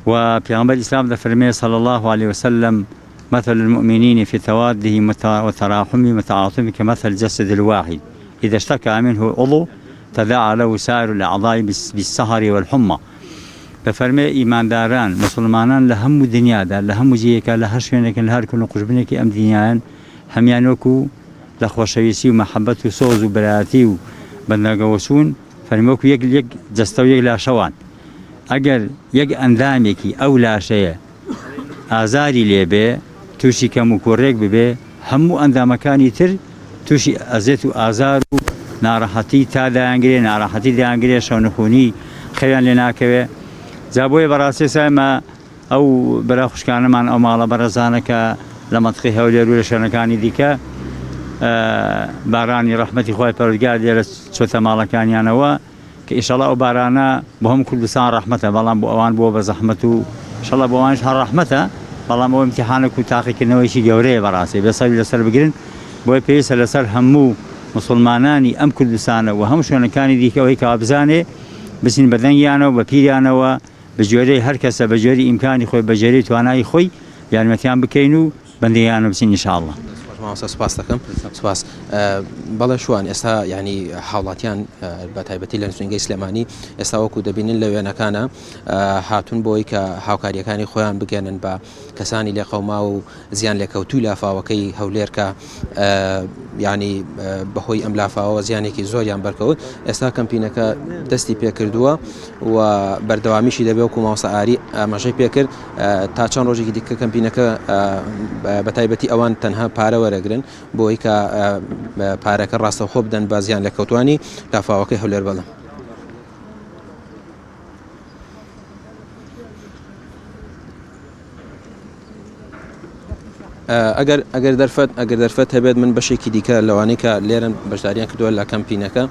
و پێغەمبەر ئیسلام دەفەرمێ صلی الله علیه وسلم مثل المؤمنین في توادهم وتراحمهم وتعاطفهم كمثل الجسد الواحد إذا اشتكى منه عضو تداعى له سائر الأعضاء بالسهر والحمى دەفەرمێ ئیمانداران، موسڵمانان لە هەموو دنیادا، لە هەموو جێیەکا، لە هەر شوێنێکن، لە هەر کون و قوژبنێکی ئەم دنیایەن، هەمیان وەکو لە خۆشەویستی و مەحەبەت و سۆز و برایەتی و بەدەنگەوەچوون، فەرمی وەکو یەک یەک جەستە و یەک لاشەوان. ئەگەر یەک ئەندامێکی ئەو لاشەیە ئازاری لێ بێ، تووشی کەموکوڕیەک ببێ، هەموو ئەندامەکانی تر تووشی ئەزێت و ئازار و ناڕەحەتی تا دایانگرێ، ناڕەحەتی دایانگرێ، شەونخونی خەویان لێ ناکەوێ. جا بۆیە بەڕاستی ئێستا ئێمە ئەو برا خوشکانەمان، ئەو ماڵە بەڕێزانە کە لە مەنتقەی هەولێر و لە شوێنەکانی دیکە بارانی ڕەحمەتی خوای پەروەردگار لێرە چۆتە ماڵەکانیانەوە، کە ئیشەڵا ئەو بارانە بۆ هەموو کوردستان ڕەحمەتە بەڵام بۆ ئەوان بووە بە زەحمەت و ئیشەڵا بۆ ئەوانیش هەر ڕەحمەتە بەڵام ئەوە ئیمتیحانێک و تاقیکردنەوەیەکی گەورەیە بەڕاستی بێ سەری لەسەر بگرن بۆیە پێویستە لەسەر هەموو موسڵمانانی ئەم کوردستانە و هەموو شوێنەکانی دیکە ئەوەی کەوا بزانێ بچین بە دەنگیانەوە بە پیریانەوە بە گوێرەی هەر کەسە بە گوێرەی ئیمکانی خۆی بە گوێرەی توانایی خۆی یارمەتیان بکەین و بەندیان بچین ان شاء اللە. دەست خۆش مامۆستا سوپاست دەکەم سوپاس بەڵێ شوان ئێستا یعنی هاوڵاتیان بە تایبەتی لە نووسینگەی سلێمانی ئێستا وەکو دەبینن لە وێنەکانە هاتون بۆی کە هاوکاریەکانی خۆیان بگەنن بە کەسانی لێقەوما و زیان لێکەوتوی لافاوەکەی هەولێرکە ینی بەهۆی ئەم لافاوە زیانێکی زۆریان بەرکەوت ئێستا کەمپینەکە دەستی پێکردووە و بەردەوامیشی دەبێت وەکو مامۆستا ئاری ئاماژەی پێکرد تا چەند ڕۆژێکی دیکە کەمپینەکە بە تایبەتی ئەوان تەنها پارە وەرەگرن بۆی کە پارەکە ڕاستەوخۆ بدەن بە زیان لەکەوتوانی لافاوەکەی هەولێر بەڵێ. ئەگەر ئەگەر دەرفەت ئەگەر دەرفەت هەبێت من بەشێکی دیکە لەوانەی کە لێرن بەشداریان کردووە لە کەمپینەکە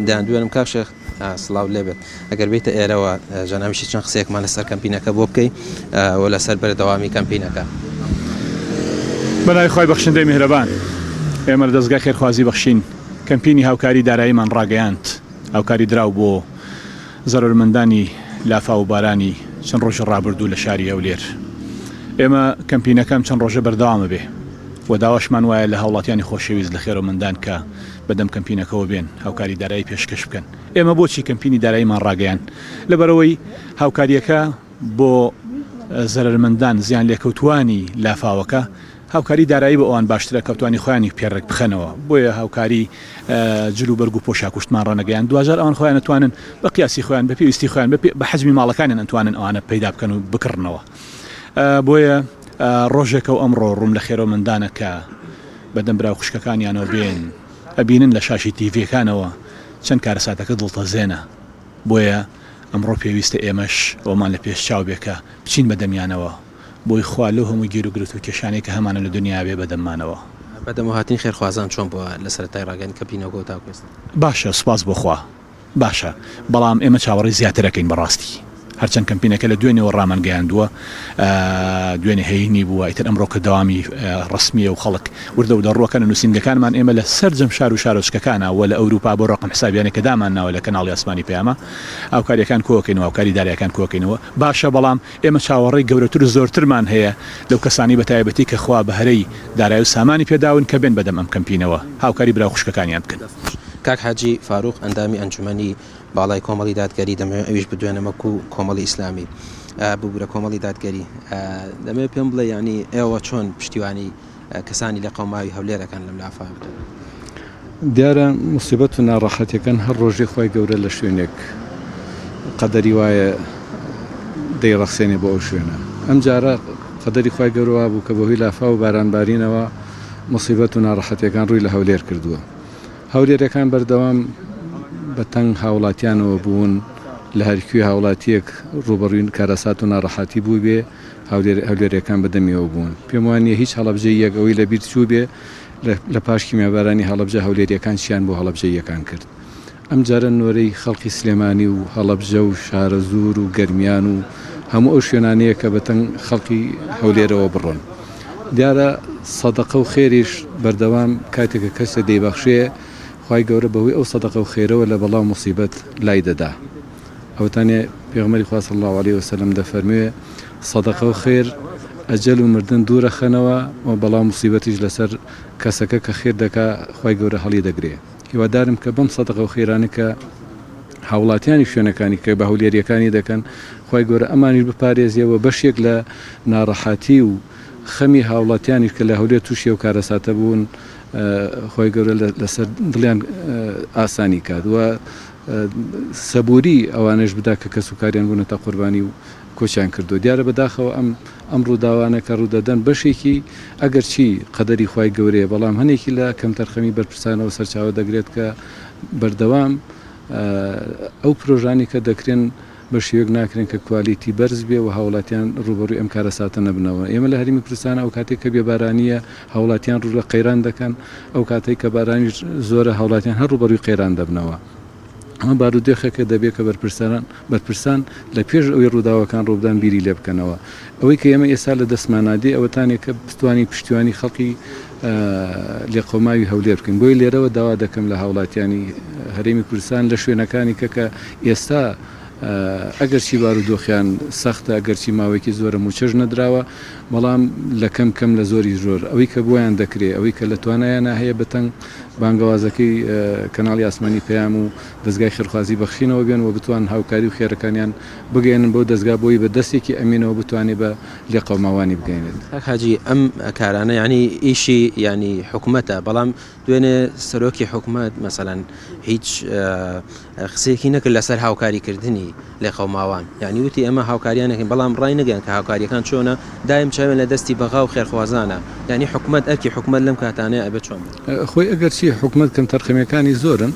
دەیاندوێنم کاک شێخ سڵاو لێبێت ئەگەر بیتە ئێرەوە جەنابیشی چەند قسەیەکمان لەسەر کەمپینەکە بۆ بکەی و لەسەر بەردەوامی کەمپینەکە. بەناوی خوای بەخشندەی میهرەبان ئێمە لە دەزگای خێرخوازی بەخشین کەمپینی هاوکاری داراییمان ڕاگەیاند هاوکاری دراو بۆ زەرەرمەندانی لافاو و بارانی چەند ڕۆژی ڕابردوو لە شاری هەولێر. ئێمە کەمپینەکە ئەم چەند ڕۆژە بەردەوام ئەبێ و داواشمان وایە لە هاوڵاتیانی خۆشەویست لە خێرەومەندان کە بەدەم کەمپینەکەوە بێن هاوکاری دارایی پێشکەش بکەن. ئێمە بۆچی کەمپینی داراییمان ڕاگەیاند؟ لەبەرئەوەی هاوکارییەکە بۆ زەرەرمەندان، زیانلێکەوتووانی لافاوەکە، هاوکاری دارایی بۆ ئەوان باشترە کە بتوانی خۆیانی پێ ڕێک بخەنەوە، بۆیە هاوکاری جل و بەرگ و پۆشاک و شتمان ڕانەگەیاند، دواجار ئەوان خۆیان ئەتوانن بە قیاسی خۆیان، بە پێویستی خۆیان، بە حەجمی ماڵەکانیان ئەتوانن ئەوانە پەیدا بکەن و بکڕنەوە. بۆیە ڕۆژێکە و ئەمڕۆ ڕووم لە خێرەومەندانە کە بەدەم برا و خوشکەکانیانەوە بێن، ئەبینن لە شاشەی تیڤییەکانەوە چەند کارەساتەکە دڵتەزێنە. بۆیە ئەمڕۆ پێویستە ئێمەش ئەوەمان لە پێش چاو بێ کە بچین بە دەمیانەوە بۆی خوا لەو هەموو گیروگرفت و کێشانەی کە هەمانە لە دونیا بێ بە دەممانەوە. بەدەمەوەهاتنی خێرخوازان چۆن بووە لە سەرەتای ڕاگەیاندنی کەمپینەکەوە تاکو ئێستا؟ باشە سوپاس بۆ خوا باشە بەڵام ئێمە چاوەڕێی زیاتر ئەکەین بەڕاستی هەرچەند کەمپینەکە لە دوێنێوە ڕامانگەیاندووە دوێنێ هەینی بووە ئیتر ئەمڕۆ کە دەوامی ڕەسمییە و خەڵک وردە وردە ڕووەکەنە نووسینگەکانمان ئێمە لە سەرجەم شار و شارۆچکەکانا و لە ئەوروپا بۆ ڕەقەم حسابیانێک کە دامانناوە لە کەناڵی ئاسمانی پەیامە هاوکارییەکان کۆکەینەوە هاوکاری دارایەکان کۆکەینەوە باشە بەڵام ئێمە چاوەڕێی گەورەتر و زۆرترمان هەیە لەو کەسانەی بەتایبەتی کە خوا بەهرەی دارای و سامانی پێداون کە بێن بەدەم ئەم کەمپینەوە هاوکاری برا و خوشکەکانیان بکەن. کاک حاجی فاروق ئەندامی ئەنجومەنی باڵای کۆمەڵی دادگەری دەمەوێت ئەویش بدوێنم وەکو کۆمەڵی ئیسلامی ببورە کۆمەڵی دادگەری دەمەوێت پێم بڵێ یعنی ئێوە چۆن پشتیوانی کەسانی لە قەوماوی هەولێر ئەکەن لەم لافاوەدا؟ دیارە موسیبەت و ناڕەحەتیەکان هەر ڕۆژێ خوای گەورە لە شوێنێک قەدەری وایە دەیڕەخسێنێ بۆ ئەو شوێنە. ئەم جارە قەدەری خوای گەورە وابوو کە بەهۆی لافاو و باران بارینەوە موسیبەت و ناڕەحەتیەکان ڕووی لە هەولێر کردووە. هەولێرەکان بەردەوام بە تەنگ هاوڵاتیانەوە بوون، لە هەرکوێ هاوڵاتیەک ڕووبەڕووی کارەسات و ناڕەحەتی بووبێ هەولێرەکان بە دەمیەوە بوون. پێم وا نییە هیچ هەڵەبجەییەک ئەوەی لە بیر چووبێ لە پاش کیمیابارانی هەڵەبجە هەولێریەکان چیان بۆ هەڵەبجەییەکان کرد. ئەمجارە نۆرەی خەڵکی سلێمانی و هەڵەبجە و شارەزوور و گەرمیان و هەموو ئەو شوێنانەیە کە بەتەنگ خەڵکی هەولێرەوە بڕۆن. دیارە سەدەقە و خێریش بەردەوام کاتێک کە کەسێ دەیبەخشێ خوای گەورە بەهۆی ئەو سەدەقە و خێرەوە لە بەڵا و موسیبەت لای دەدا. ئەوەتانێ پێغەمبەری خوا صلی اللە علیە وسلم دەفەرموێ سەدەقە و خێر ئەجەل و مردن دوورەخەنەوە و بەڵا و موسیبەتیش لەسەر کەسەکە کە خێر دەکا خوای گەورە هەڵیدەگرێ. هیوادارم کە بەم سەدەقە و خێرانە کە هاوڵاتیانی شوێنەکانی کە بە هەولێریەکانی دەکەن خوای گەورە ئەمانیش بپارێزێ و بەشێک لە ناڕەحەتی و خەمی هاوڵاتیانیش کە لە هەولێر تووشی ئەو کارەساتە بوون خوای گەورە لەسەر دڵیان ئاسانی کات و سەبوری ئەوانەش بدا کە کەسوکاریان بوونەتە قوربانی و کۆچیان کردووە. دیارە بەداخەوە ئەم ئەم ڕووداوانە کە ڕوودەدەن بەشێکی ئەگەرچی قەدەری خوای گەورەیە بەڵام هەنێکی لە کەمتەرخەمی بەرپرسانەوە سەرچاوە دەگرێت کە بەردەوام ئەو پرۆژانەی کە دەکرێن بە شێوەیەک ناکرێن کە کوالیتی بەرز بێ و هاوڵاتیان ڕووبەڕووی ئەم کارەساتە نەبنەوە. ئێمە لە هەرێمی کوردستان ئەو کاتەی کە بێبارانییە هاوڵاتیان ڕوو لە قەیران دەکەن، ئەو کاتەی کە بارانیش زۆرە هاوڵاتیان هەر ڕووبەڕووی قەیران دەبنەوە. ئەمە بارودۆخێکە دەبێت کە بەرپرسان بەرپرسان لە پێش ئەوەی ڕووداوەکان ڕووبدەن بیری لێ بکەنەوە. ئەوەی کە ئێمە ئێستا لە دەستمانا دێ ئەوەتانێ کە بتوانین پشتیوانی خەڵکی لێقەوماوی هەولێر بکەین. بۆیە لێرەوە داوا دەکەم لە هاوڵاتیانی هەرێمی کوردستان لە شوێنەکانی کە کە ئێستا ئەگەرچی بارودۆخیان سەختە، ئەگەرچی ماوەیەکی زۆرە مووچەش نەدراوە، بەڵام لە کەم کەم لە زۆری زۆر ئەوەی کە بۆیان دەکرێ، ئەوەی کە لە توانایانا هەیە بەتەنگ بانگەوازەکەی کەناڵی ئاسمانی پەیام و دەزگای خێرخوازی بەخشینەوە بێن و بتوانن هاوکاری و خێرەکانیان بگەیەنن بەو دەزگا بۆی بە دەستێکی ئەمینەوە بتوانێ بە لێقەوماوانی بگەیەنێت. کاک حاجی ئەم کارانە یانی ئیشی یانی حکومەتە بەڵام دوێنێ سەرۆکی حکومەت مەسەلەن هیچ قسەیەکی نەکرد لەسەر هاوکاریکردنی لێقەوماوان یعنی وتی ئێمە هاوکاریان نەکەین بەڵام ڕای نەگەیان کە هاوکاریەکان چۆنە دایم چاویان لە دەستی بەغا و خێرخوازانە یعنی حکومەت ئەرکی حکومەت لەم کاتانەیە ئەبێت چۆن بێت؟ خۆی ئەگەرچی حکومەت کەمتەرخەمیەکانی زۆرن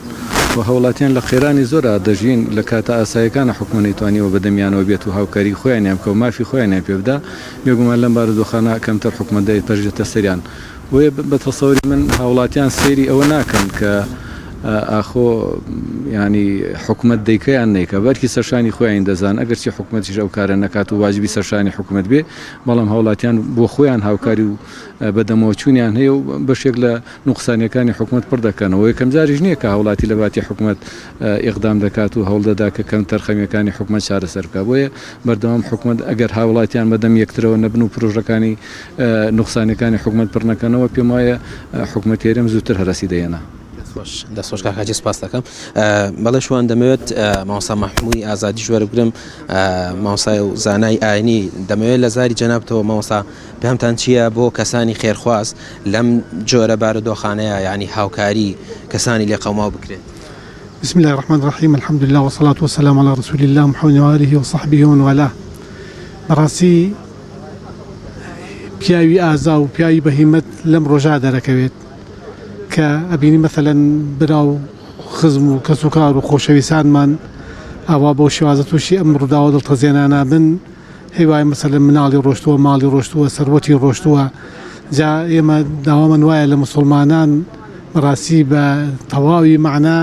و هاوڵاتیان لە قەیرانی زۆرا دەژین لە کاتە ئاسایەکانا حکومەت نەیتوانیوە بەدەمیانەوە بێت و هاوکاری خۆیانیان بکا و مافی خۆیانیان پێ بدا بێگومان لەم بارودۆخانە کەمتر حکومەت دەپەرژێتە سەریان بۆیە بە تەسەوری من هاوڵاتیان سەیری ئەوە ناکەن کە ئاخۆ یانی حکومەت دەیکە یان نەیکا بە ئەرکی سەرشانی خۆیانی دەزان ئەگەرچی حکومەتیش ئەو کارە نەکات و واجبی سەرشانی حکومەت بێ بەڵام هاوڵاتیان بۆ خۆیان هاوکاری و بەدەمەوەچوونیان هەیە و بەشێک لە نوقسانیەکانی حکومەت پڕ دەکەنەوە یەکەم جاریش نییە کە هاوڵاتی لە باتی حکومەت ئیقدام دەکات و هەوڵ دەدا کە کەمتەرخەمیەکانی حکومەت چارەسەر بکات بۆیە بەردەوام حکومەت ئەگەر هاوڵاتیان بەدەم یەکترەوە نەبن و پرۆژەکانی نوقسانیەکانی حکومەت پڕ نەکەنەوە پێم وایە حکومەتی هەرێم زووتر هەرەسی دەهێنا. دەستخۆش دەستخۆش کاک حاجی سپاس دەکەم بەڵێ شوان دەمەوێت مامۆستا مەحموودی ئازادیش وەربگرم مامۆستای و زانای ئاینی دەمەوێت لە زاری جەنابتەوە مامۆستا پەیامتان چییە بۆ کەسانی خێرخواز لەم جۆرە بارودۆخانەیە یعنی هاوکاری کەسانی لێقەوماو بکرێت؟ بسم اللە الرحمن الرحیم الحمد للە والصلاة والسلام علی رسول اللە محمد و آله و صحبه ومن والاه بەڕاستی پیاوی ئازا و پیاوی بەهیمەت لەم ڕۆژا دەرەکەوێت کە ئەبینی مەسەلەن برا و خزم و کەس و کار و خۆشەویستانمان ئاوا بەو شێوازە تووشی ئەم ڕووداوە دڵتەزێنانە بن هەی وایە مەسەلەن مناڵی ڕۆشتووە ماڵی ڕۆشتووە سەروەتی ڕۆشتووە جا ئێمە داوامان وایە لە مسلمانان بەڕاستی بە تەواوی مەعنا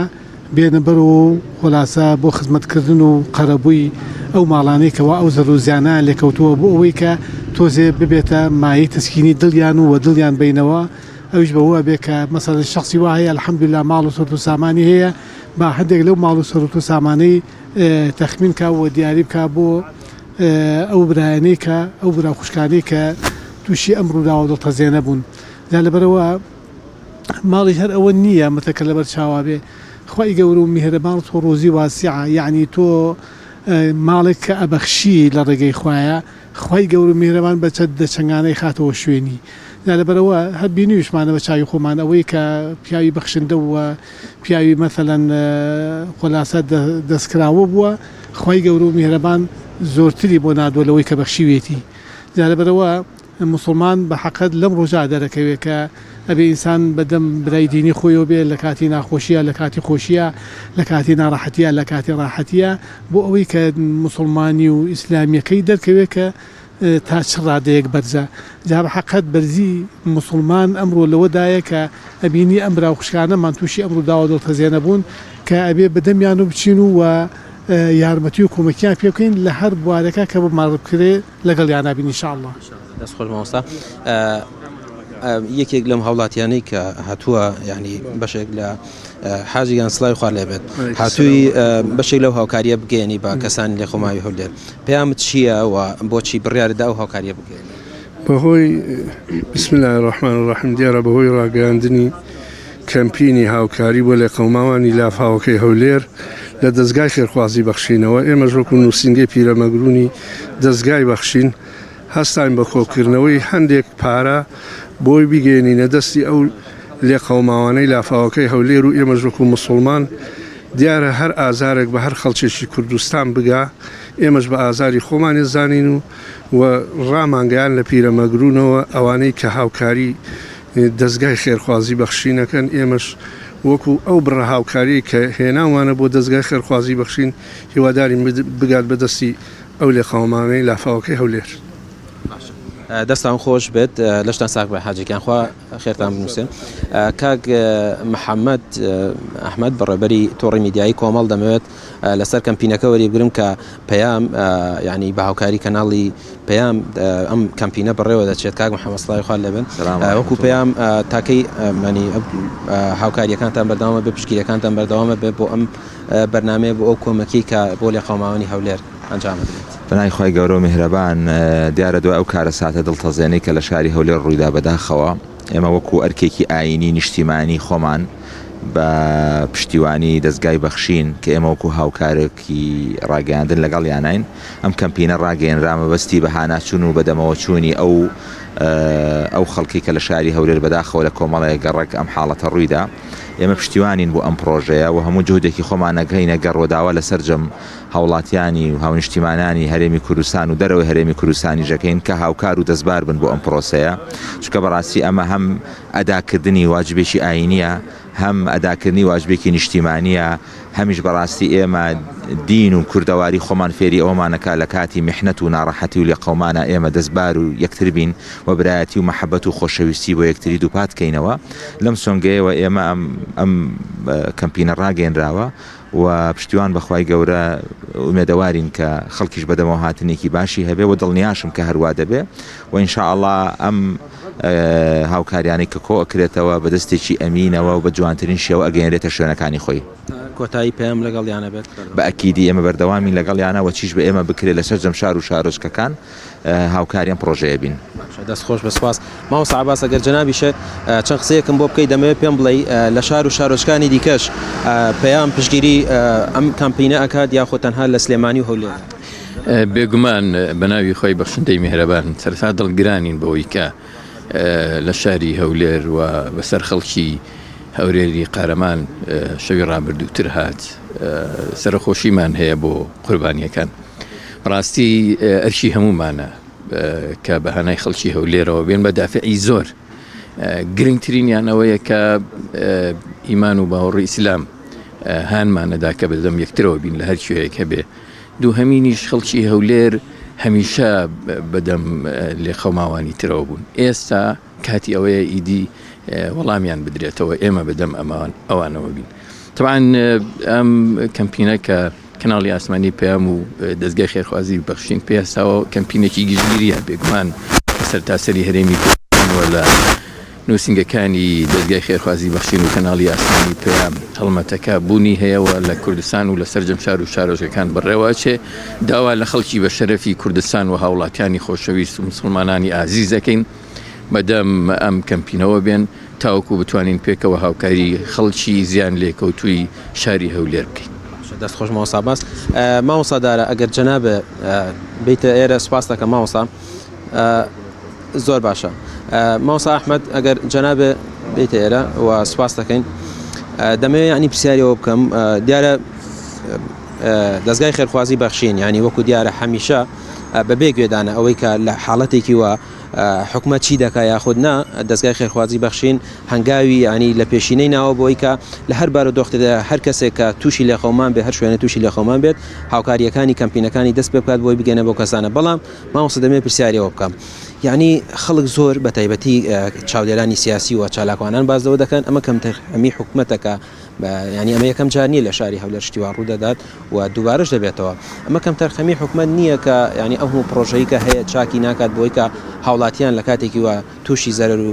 بێنە بەرەوە و خۆلاسە بۆ خزمەتکردن و قەرەبووی ئەو ماڵانەی کەوا ئەو زەرر و زیانەیان لێکەوتووە بۆ ئەوەی کە تۆزێ ببێتە مایەی تەسکینی دڵیان و وەدڵیان بەینەوە ئەویش بەوە ئەبێ کە مەسەلەن شەخسی وا هەیە الحمدللە ماڵ و سەروەت و سامانی هەیە با هەندێک لەو ماڵ و سەروەت و سامانەی تەخمین کا و دیاری بکا بۆ ئەو برایانەی کە ئەو برا و خوشکانەی کە تووشی ئەم ڕووداوە دڵتەزێنە بوون جا لەبەرئەوە ماڵیش هەر ئەوە نییە متە کە لەبەر چاوا بێ خوای گەورە و میهرەبان تۆ ڕۆزی واسیعە یەعنی تۆ ماڵێک کە ئەبەخشی لە ڕێگەی خوایە خوای گەورە و میهرەبان بە چەند دەچەنگانەی خاتەوە شوێنی جا لەبەرئەوە هەر بینیویشمانە بە چاوی خۆمان ئەوەی کە پیاوی بەخشندە و پیاوی مەسەلەن خولاسە دەستکراوە بووە خوای گەورە و میهرەبان زۆرتری بۆ ناردووە لەوەی کە بەخشیوێتی. جا لەبەرئەوە موسڵمان بە حەقت لەم ڕۆژا دەرەکەوێ کە ئەبێ ئینسان بە دەم برای دینی خۆیەوە بێ لە کاتی ناخۆشییا لە کاتی خۆشییا لە کاتی ناڕەحەتییا لە کاتی ڕاحەتییا بۆ ئەوەی کە موسڵمانی و ئیسلامیەکەی دەرکەوێ کە تا چ ڕادەیەک بەرزە جا بە حەقت بەرزی موسڵمان ئەمڕۆ لەوەدایە کە ئەبینی ئەم برا و خوشکانەمان تووشی ئەم ڕووداوە دڵتەزێنە بوون کە ئەبێ بە دەمیان و بچین و یارمەتی و کۆمەکیان پێ بکەین لە هەر بوارێکا کە بۆمان بکرێ لەگەڵیانا بین ان شاء اللە. دەست خۆش مامۆستا یەکێک لەم هاوڵاتیانەی کە هاتووە ینی بەشێک لە حاجی گیان سڵاوی خوا لێبێت هاتووی بەشێک لەو هاوکاریە بگەێنی بە کەسانی لێ خۆماوی هەولێر پەیامت چییە و بۆچی بڕیاردا ئەو هاوکاریە بگەێنی؟ بەهۆی بسم الله الرحمن الرحیم دیارە بەهۆی ڕاگەیاندنی کەمپینی هاوکاری بۆ لێقەوماوانی لافاوەکەی هەولێر لە دەزگای خێرخوازی بەخشینەوە، ئێمەش وەکو نووسینگەی پیرەمەگرونی دەزگای بەخشین هەستاین بە کۆکردنەوەی هەندێک پارە بۆی بیگەیەنینە دەستی ئەو لێقەوماوانەی لافاوەکەی هەولێر و ئێمەش وەکو موسوڵمان دیارە هەر ئازارێک بە هەر خەڵکێکی کوردستان بگا ئێمەش بە ئازاری خۆمانی زانین و و ڕامانگەیان لە پیرەمەگرونەوە ئەوانەی کە هاوکاری دەزگای خێرخوازی بەخشین ئەکەن، ئێمەش وەکو ئەو بڕە هاوکاریەی کە هێناومانە بۆ دەزگای خێرخوازی بەخشین هیوادارین بگات بە دەستی ئەو لێقەومانەی لافاوەکەی هەولێر. باشە دەستان خۆش بێت لەشتان ساغ بێت حاجی گیان خوا خێرتان بنووسێ کاک محەممەد ئەحمد بەڕێبەری تۆڕی میدیایی کۆمەڵ دەمەوێت لەسەر کەمپینەکە وەریبگرم کە پەیام یعنی بە هاوکاری کەناڵی پەیام ئەم کەمپینە بەڕێوە دەچێت کاک محەممەد سڵاوی خوات لێبن وەکو پەیام تاکەی مانی هاوکاریەکانتان بەردەوامە بێ پشتگیریەکانتان بەردەوامە بێ بۆ ئەم بەرنمەیە بۆ ئەو کۆمەکی کە بۆ لێقەوماوانی هەولێر ئەنجام بدرێت. بەناوی خوای گەورە و میهرەبان دیارە دوای ئەو کارەساتە دڵتەزێنەی کە لە شاری هەولێر ڕوویدا بەداخەوە ئێمە وەکو ئەرکێکی ئایینی نیشتیمانی خۆمان بە پشتیوانی دەزگای بەخشین کە ئێمە وەکو هاوکارێکی ڕاگەیاندن لەگەڵیانین ئەم کەمپینە ڕاگەیەنرا مەبەستی بە هاناچوون و بەدەمەوەچوونی ئەو ئەو خەڵکەی کە لە شاری هەولێر بەداخەوە لە کۆمەڵێک گەڕەک ئەم حاڵەتە ڕوویدا ئێمە پشتیوانین بۆ ئەم پڕۆژەیە و هەموو جهدێکی خۆمان ئەکەینە گەڕ و داوا لە سەرجەم هاوڵاتیانی و هاونیشتیمانانی هەرێمی کوردستان و دەرەوەی هەرێمی کوردستانیش ئەکەین کە هاوکار و دەستبار بن بۆ ئەم پڕۆسەیە چونکە بەڕاستی ئەمە هەم ئەداکردنی واجبێکی ئایینیە هەم ئەداکردنی واجبێکی نیشتیمانیە هەمیش بەڕاستی ئێمە دین و کوردەواری خۆمان فێری ئەوەمان ئەکا لە کاتی میحنەت و ناڕەحەتی و لێقەومانا ئێمە دەستبار و یەکتر بین و برایەتی و مەحەبەت و خۆشەویستی بۆ یەکتری دووپات کەینەوە لەم سۆنگەیەوە ئێمە ئەم ئەم کەمپینە ڕاگەیەنراوە و پشتیوان بە خوای گەورە ئومێدەوارین کە خەڵکیش بەدەمەوە هاتنێکی باشی هەبێ و دڵنیاشم کە هەروا دەبێ و ان شاء اللە ئەم هاوکاریانەی کە کۆ ئەکرێتەوە بە دەستێکی ئەمینەوە و بە جوانترین شێوە ئەگەیەنرێتە شوێنەکانی خۆی. کۆتایی پەیام لەگەڵیانە بێت. بە ئەکیدی ئێمە بەردەوامین لەگەڵیانە و چیش بە ئێمە بکرێت لە سەرجەم شار و شارۆچکەکان هاوکاری ئەم پڕۆژەیە بین. باشە دەست خۆش بێت سوپاس. مامۆستا عەباس ئەگەر جەنابیشت چەند قسەیەکم بۆ بکەی دەمەوێت پێم بڵێی لە شار و شارۆچکانی دیکەش پەیام پشتگیری ئەم کامپینە ئەکات یاخۆ تەنها لە سلێمانی و هەولێر؟ بێگومان بەناوی خوای بەخشندەی میهرەبان سەرەتا دڵگرانین بەوەی کە لە شاری هەولێر و بەسەر خەڵکی هەورێری قارەمان شەوی ڕابردووتر هات سەرەخۆشیمان هەیە بۆ قوربانیەکان ڕاستی ئەرکی هەموومانە کە بە هانای خەڵکی هەولێرەوە بێن بە دافعی زۆر گرنگترینیان ئەوەیە کە ئیمان و باوەڕی ئیسلام هانمانەدا کە بەدەم یەکترەوە بین لە هەر کوێیەک هەبێ دووهەمینیش خەڵکی هەولێر هەمیشە بەدەم لێقەوماوانی ترەوە بوون ئێستا کاتی ئەوەیە ئیدی وەڵامیان بدرێتەوە ئێمە بەدەم ئەمان ئەوانەوە بین تەبعەن ئەم کەمپینە کە کەناڵی ئاسمانی پەیام و دەزگای خێرخوازی بەخشین پێ هەستاوە کەمپینێکی گشتگیریە بێگومان سەرتاسەری هەرێمی کوردستان و لە نووسینگەکانی دەزگای خێرخوازی بەخشین و کەناڵی ئاسمانی پەیام هەڵمەتەکە بوونی هەیە و لە کوردستان و لە سەرجەم شار و شارۆچکەکان بەڕێوەچێ داوا لە خەڵکی بە شەرەفی کوردستان و هاوڵاتیانی خۆشەویست و مسوڵمانانی ئازیز دەکەین بەدەم ئەم کەمپینەوە بێن تاوەکو بتوانین پێکەوە هاوکاری خەڵکی زیان لێکەوتووی شاری هەولێر بکەین. باشە دەست خۆش مامۆستا عەباس. مامۆستا دارا ئەگەر جەنابت بیتە ئێرە سوپاست دەکەم مامۆستا. زۆر باشە مامۆستا ئەحمەد ئەگەر جەنابێ بیتە ئێرە و سوپاس دەکەین دەمەوێت ینی پرسیارەوە بکەم دیارە دەستگای خێرخوازی بەخشین ینی وەکو دیارە هەمیشە بەبێ گوێدانە ئەوەی کە لە حاڵەتێکی وا حکومەت چی دەکا یاخود نا، دەزگای خێرخوازی بەخشین هەنگاوی یانی لە پێشینەی ناوە بۆی کە لە هەر بارودۆختێدا هەر کەسێک کە تووشی لێقەومان بێت هەر شوێنێ تووشی لێقەومان بێت هاوکارییەکانی کەمپینەکانی دەست پێ بکات بۆی بگەنە بەو کەسانە بەڵام مامۆستا دەمەوێت پرسیاری ئەوە بکەم یانی خەڵک زۆر بە تایبەتی چاودێرانی سیاسی و چالاکوانان باس لەوە دەکەن ئەمە کەمتەرخەمی حکومەتە کە یانی ئەمە یەکەم جار نییە لە شاری هەولێر شتی وا ڕوودەدات و دووبارەش دەبێتەوە ئەمە کەمتەرخەمی حکومەت نییە کە یانی ئەو هەموو پڕۆژەی کە هەیە چاکی ناکات بۆی کە هاوڵاتیان لە کاتێکی وا تووشی زەرەر و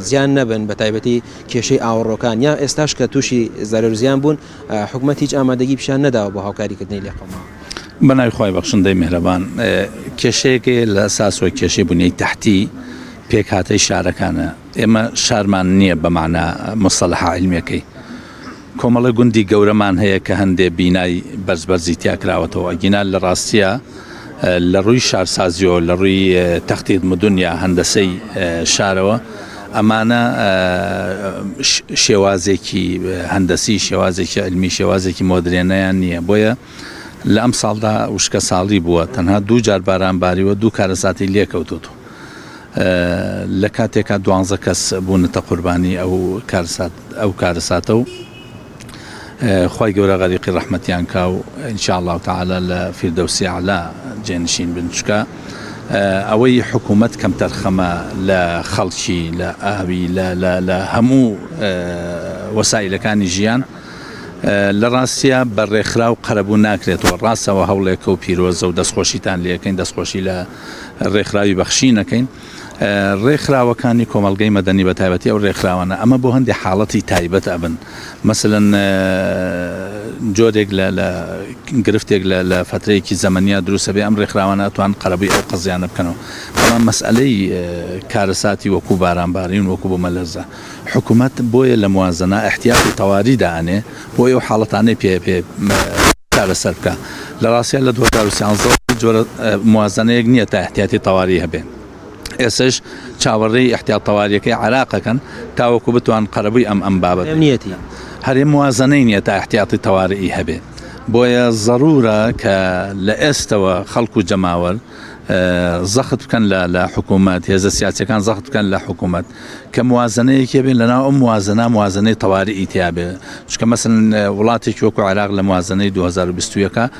زیان نەبن بە تایبەتی کێشەی ئاوەڕۆکان یا ئێستاش کە تووشی زەرەر و زیان بوون حکومەت هیچ ئامادەگی پیشان نەداوە بۆ هاوکاریکردنی لێقەوماوان. بە ناوی خوای بەخشندەی میهرەبان کێشەیەک هەیە لە ئەساسەوە کێشەی بنیەی تەحتی پێکهاتەی شارەکانە ئێمە شارمان نییە بە مەعنا موستەلەحە عیلمیەکەی کۆمەڵە گوندی گەورەمان هەیە کە هەندێ بینای بەرز بەرزی تیا کراوەتەوە ئەگینا لە ڕاستیە لە ڕووی شارسازیەوە لە ڕووی تەختیت مدن یا هەندەسەی شارەوە ئەمانە شێوازێکی هەندەسی شێوازێکی علمی شێوازێکی مۆدرێنەیان نییە بۆیە لە ئەم ساڵدا وشکە ساڵی بووە تەنها دوو جار باران باریوە دوو کارەساتی لێکەوتوتو لە کاتێکا دوانزە کەس بوونەتە قوربانی ئەو کارسات ئەو کارەساتە و خوای گەورە غەریقی ڕەحمەتیان کا و ان شاء اللە تعالی لە فیردەوسی ئەعلا جێنشین بن چونکە ئەوەی حکوومەت کەمتەرخەمە لە خەڵکی لە ئاوی لە لە لە هەموو وەسائلەکانی ژیان لە ڕاستیا بە ڕێکخراو قەرەبوو ناکرێتەوە ڕاستەوە هەوڵێکە و پیرۆزە و دەستخۆشیتان لەکەین دەستخۆشی لە ڕێکخراوی بەخشین ئەکەین ڕێکخراوەکانی کۆمەڵگەی مەدەنی بە تایبەتی ئەو ڕێکخراوانە ئەمە بۆ هەندێک حاڵەتی تایبەت ئەبن مەسەلەن جۆرێک لە لە گرفتێک لە لە فترەیەکی زەمەنیا دروستە بێ ئەم ڕێکخراوانە ئەتوان قەرەبووی ئەو قەزیانە بکەنەوە بەڵام مەسئلەی کارەساتی وەکو بارانبارین وەکو بوومەلەرزە حکومەت بۆیە لە موازنە ئیحتیاتی تەواری دائەنێ بۆی ئەو حاڵەتانەی پێ پێ چارەسەر بکا. لە ڕاستیا لە 2013 هیچ جۆرە موازنەیەک نییە تا ئیحتیاتی تەواری هەبێ. ئێسش چاوەڕێی ئیحتیات تەواریەکەی عێراق ئەکەن تاوەکو بتوان قەرەبووی ئەم ئەم بابەتە. هەرێم نیەتی. هەرێم موازنەی نییە تا ئیحتیاتی تەوارئی هەبێ. بۆیە زەرورە کە لە ئێستەوە خەڵک و جەماوەر زەخت بکەن لە لە حکوومەت، هێزە سیاسیەکان زەخت بکەن لە حکوومەت کە موازنەیەکی هەبێ لەناو ئەم موازنە موازنەی تەواریی تیا بێ چونکە مەسەلەن وڵاتێکی وەکو عێراق لە موازنەی 2021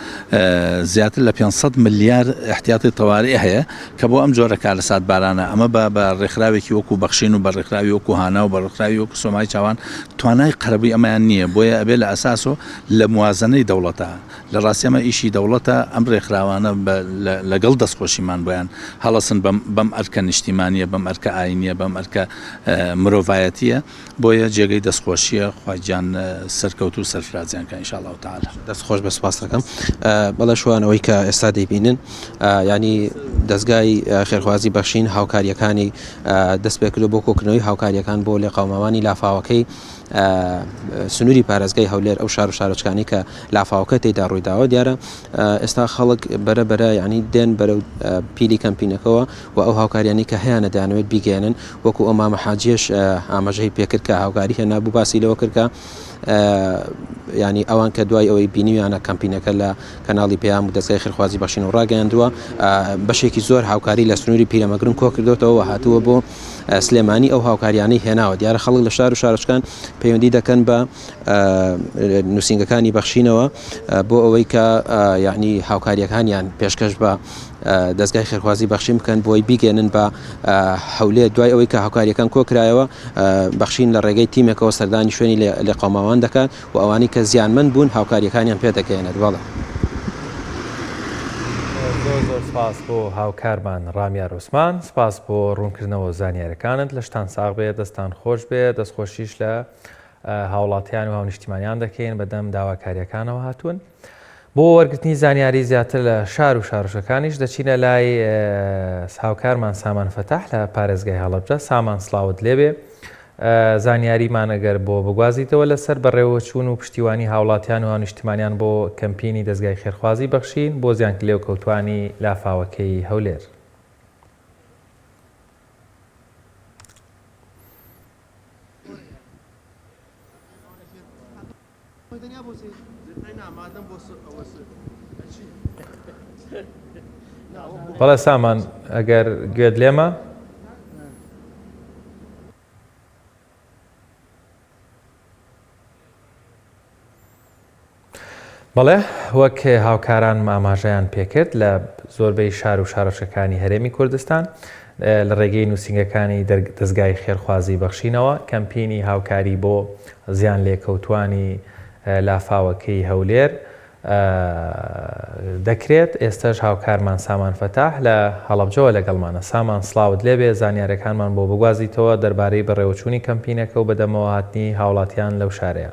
زیاتر لە 500 ملیار احتیاطی تەواری هەیە کە بۆ ئەم جۆرە کارەسات بارانە ئەمە بە بە ڕێکخراوێکی وەکو بەخشین و بە ڕێکخراوی وەکو هانا و بە ڕێکخراوی وەکو سۆمای چاوان توانای قەرەبووی ئەمەیان نییە بۆیە ئەبێ لە ئەساسۆ لە موازنەی دەوڵەتە لە ڕاستی ئەمە ئیشی دەوڵەتە، ئەم ڕێکخراوانە بە لەگەڵ دەستخۆشیمان بۆیان هەڵەسن بەم بەم ئەرکە نیشتیمانییە، بەم ئەرکە ئاینییە، بەم ئەرکە مرۆڤایەتییە، بۆیە جێگەی دەستخۆشییە، خوا گیان سەرکەوتوو و سەرفرازیان کا ان شاء اللە تعالی. دەست خۆش بێ سوپاست دەکەم. بەڵێ شوان ئەوەی کە ئێستا دەیبینن یانی دەزگای خێرخوازی بەخشین هاوکارییەکانی دەست پێکردووە بۆ کۆکردنەوەی هاوکارییەکان بۆ لێقەوماوانی لافاوەکەی سنووری پارێزگای هەولێر ئەو شار و شارۆچکانەی کە لافاوەکە تێیدا ڕوویداوە دیارە ئێستا خەڵک بەرە بەرە یعنی دێن بەرەو پیلی کەمپینەکەوە و ئەو هاوکاریانی کە هەیانە دەیانەوێت بیگەێنن وەکو ئەو مامە حاجیش ئاماژەی پێکرد کە هاوکاری هێنا بوو باسی لەوە کرد کە ینی ئەوان کە دوای ئەوەی بینیویانە کەمپینەکە لە کەناڵی پەیام و دەستگای خێرخوازی بەخشین و ڕاگەیاندووە بەشێکی زۆر هاوکاری لە سنووری پیرەمەگرون کۆ کردوتەوە هاتووە بۆ سلێمانی ئەو هاوکاریانەی هێناوە دیارە خەڵک لە شار و شارۆچکان پەیوەندی دەکەن بە نووسینگەکانی بەخشینەوە بۆ ئەوەی کە یعنی هاوکاریەکانیان پێشکەش بە دەستگای خێرخوازی بەخشین بکەن بۆی بیگەێنن بە هەولێر دوای ئەوەی کە هاوکاریەکان کۆکرایەوە بەخشین لە ڕێگەی تیمێکەوە سەردانی شوێنی لێقەوماوان دەکات و ئەوانەی کە زیانمەند بوون هاوکاریەکانیان پێدەگەیەنێت بەڵێ. زۆر زۆر سپاس بۆ هاوکارمان ڕامیار عوسمان سپاس بۆ ڕوونکردنەوە زانیارەکانت لەشتان ساغ بێ دەستان خۆش بێ دەستخۆشیش لە هاوڵاتیان و هاونیشتیمانیان دەکەین بەدەم داواکاریەکانەوە هاتوون بۆ وەرگرتنی زانیاری زیاتر لە شار و شارۆچکەکانیش دەچینە لای هاوکارمان سامان فەتاح لە پارێزگای هەڵەبجە سامان سڵاوت لێبێ زانیاریمان ئەگەر بۆ بگوازیتەوە لەسەر بەڕێوەچوون و پشتیوانی هاوڵاتیان و هاونیشتیمانیان بۆ کەمپینی دەزگای خێرخوازی بەخشین بۆ زیانلێکەوتوانی لافاوەکەی هەولێر. بەڵێ سامان ئەگەر گوێت لێمە. بەڵێ وەک هاوکارانم ئاماژەیان پێکرد لە زۆربەی شار و شارۆچکەکانی هەرێمی کوردستان لە ڕێگەی نووسینگەکانی دەزگای خێرخوازی بەخشینەوە کەمپینی هاوکاری بۆ زیان لێکەوتوانی لافاوەکەی هەولێر دەکرێت، ئێستەش هاوکارمان سامان فەتاح لە هەڵەبجەوە لەگەڵمانە. سامان سڵاوت لێبێ، زانیارەکانمان بۆ بگوازیتەوە دەربارەی بەڕێوەچوونی کەمپینەکە و بەدەمەوەهاتنی هاوڵاتیان لەو شارەیە.